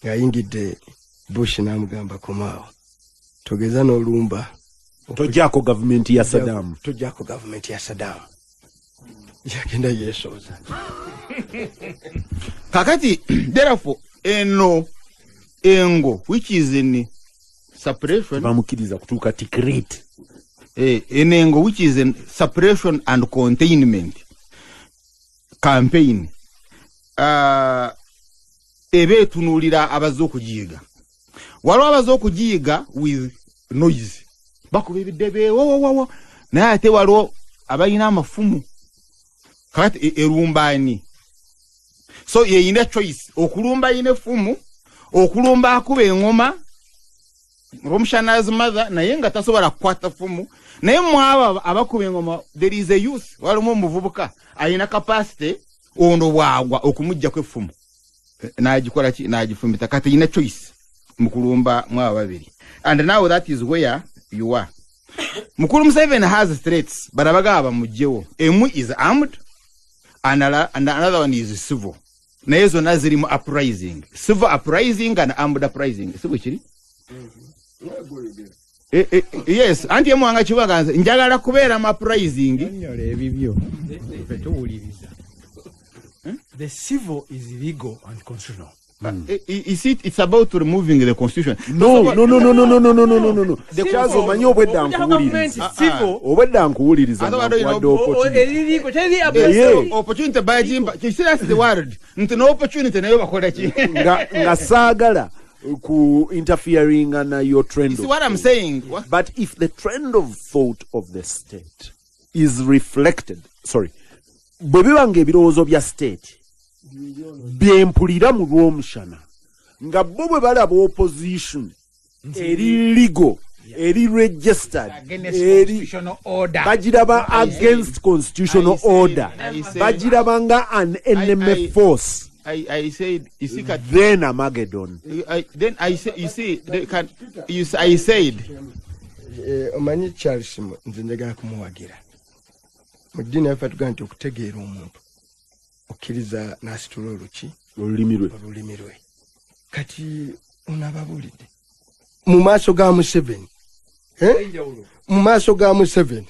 Ng'ayingidde Bush n'amugamba komaawo. Togeza n'olumba. Tojjako gavumenti ya Saddam. Tojjako gavumenti ya Saddam. Yagenda yeesooza. Kakati therefore eno engo which is in suppression bamukiriza kutuuka Tikrit. Enengo which is in suppression and containment campaign ebe etunuulira abazze okugiyiga. Waliwo abazze okugiyiga with noise, bakuba ebidebe wowowowo, naye ate waliwo abalina amafumu. Kakati erumba ani? So yeyina choice okulumba ayina effumu, okulumba akuba engoma Rwomushana's mother, naye nga tasobola kukwata ffumu. Naye mwabo abakuba engoma there is a youth, walimu omuvubuka ayina capacity ono bwagwa okumuggyako effumu n'agikola ki? N'agifumita. Kati yina choice mu kulumba mwabo babiri. And now that is where you are. Mukulu Museveni has threats, but abagaba bamuggyewo. Emu is armed and another one is civil. Naye zonna ziri mu uprising. Civil uprising and armed uprising. Si bwe kiri? Yes, anti Mwanga Kibaga njagala kubeera mu uprising. Nnyonnyola ebibyo ffe tuwuliriza. The civil is legal and constitutional. You see, it's about removing the constitution. No. Charles omanyi obwedda nkuwuliriza. Obwedda nkuwuliriza nkuwadde opportunity. Opportunity bagimba. You see, that's the word. Nti no opportunity nayo bakola ki? Nga saagala ku interfering na your trend. You see what I'm saying? But if the trend of thought of the state is reflected, sorry, bwe biba ng'ebirowoozo bya state byempulira mu Rwomushana nga bo bwe balaba opposition eri legal, eri registered, eri bagiraba against constitutional order, bagiraba nga an enemy force. I said, you see, then Armageddon. Then I say, you see, they can, you, I said, omanyi Charles nze njagala kumuwagira. Mu ddiini yaffe tugamba nti okutegeera omuntu okkiriza n'asitula oluki olulimi lwe. Kati onaababuulidde mu maaso ga Museveni, mu maaso ga Museveni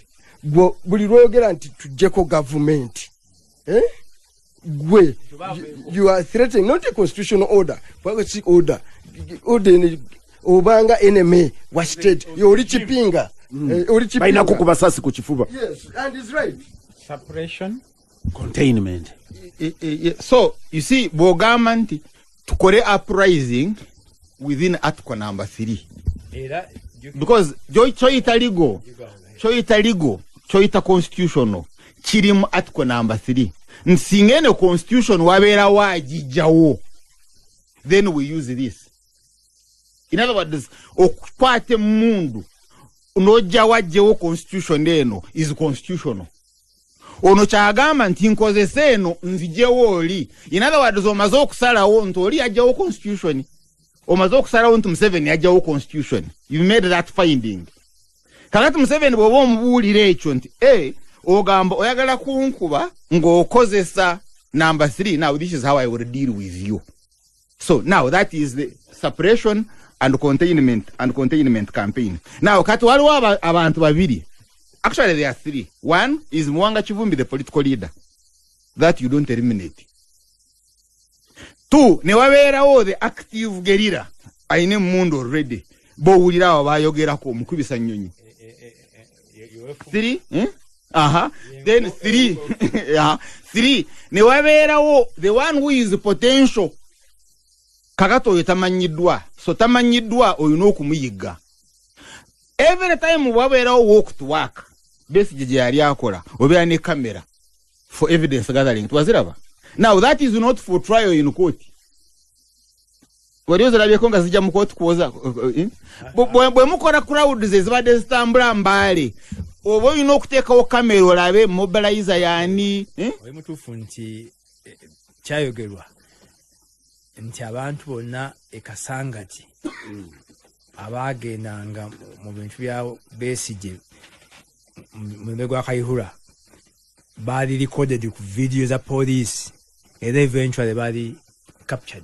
buli lw'oyogera nti tuggyeko gavumenti, gwe you are threatening not a constitutional order, si order, Obanga enemy wa state, oli kipinga. Oli kipinga. Balina kukuba sasi ku kifuba. Yes, and is right. Suppression, containment. So you see, bw'ogamba nti tukole uprising within article number 3, era because kyoyita legal, kyoyita legal, kyoyita constitutional kiri mu article number 3. Nti singa eno constitution wabeera waagijjawo, then we use this. In other words, okukwata emmundu n'ojja wajjewo constitution eno is constitutional. Ono kyagamba nti nkozesa eno nzijewo oli. In other words, omaze okusalawo nti oli yajjawo constitution, omaze okusalawo nti Museveni yajjawo constitution. You made that finding. Kakati Museveni bw'oba omubuulira ekyo nti e ogamba oyagala kunkuba ng'okozesa number 3, now this is how I will deal with you. So now that is the suppression and containment and containment campaign. Now kati waliwo abantu babiri. Actually there are three. One is Muwanga Kivumbi, the political leader that you don't eliminate. Two, ne wabeerawo the active guerrilla ayina emmundu already, bowulira abo bayogerako omukubisa nnyonyi. Three, eh? Aha. Then three, yeah. Three, ne wabeerawo the one who is potential. Kakati oyo tamanyiddwa, so tamanyiddwa olina okumuyigga. Every time wabeerawo walk to work, Besigye gye yali akola, obeera ne kamera for evidence gathering. Twaziraba. Now that is not for trial in court. Wali ozirabyeko nga zijja mu court kuwoza, eh? Bwe mukola crowds ezibadde zitambula Mbaale, oba olina okuteekawo kamera olabe mobilizer yaani, eh? Oli mutuufu nti kyayogerwa nti abantu bonna e Kasangati abaagendanga mu bintu bya Besigye mu mulembe gwa Kayihura baali recorded ku video za police, era eventually baali captured,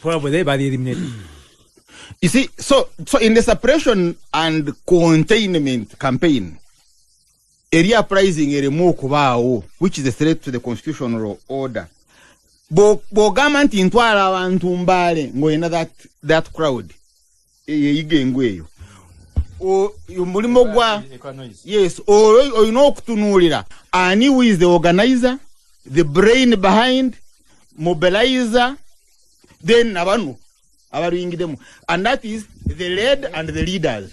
probably baali eliminated. You see, so in the suppression and containment campaign, eri uprising erimu okubaawo, which is a threat to the constitutional order. Bw'ogamba nti ntwala abantu Mbaale ng'olina that crowd eyiga engu eyo, omulimu gwa, yes, olina okutunuulira ani who is the organizer, the brain behind, mobilizer, then abano abaluyingiddemu, and that is the led and the leaders.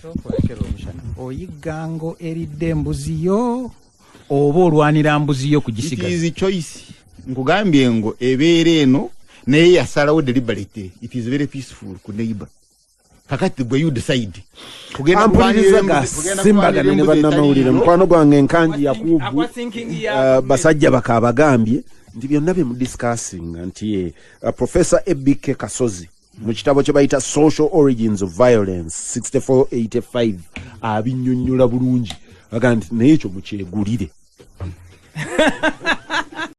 Oyiggango eridde embuzi yo oba olwanira mbuzi yo It kugisigaza? is a choice. Nkugambye ngo ebeera eno naye yasalawo deliberately. It is very peaceful ku neighbor. Kakati gwe you decide. Kugenda Ampuliriza kulwanira ga kugenda simbagane kulwanira ne embuzi bannamawulire. etali Mukwano gwange Nkangi Yakubu, Aqua thinking ya basajja bakabagambye nti byonna bye mudiscussing nti Professor ABK Kasozi mu kitabo kye bayita Social Origins of Violence 6485 abinnyonnyola bulungi, agamba nti naye ekyo mukyegulire.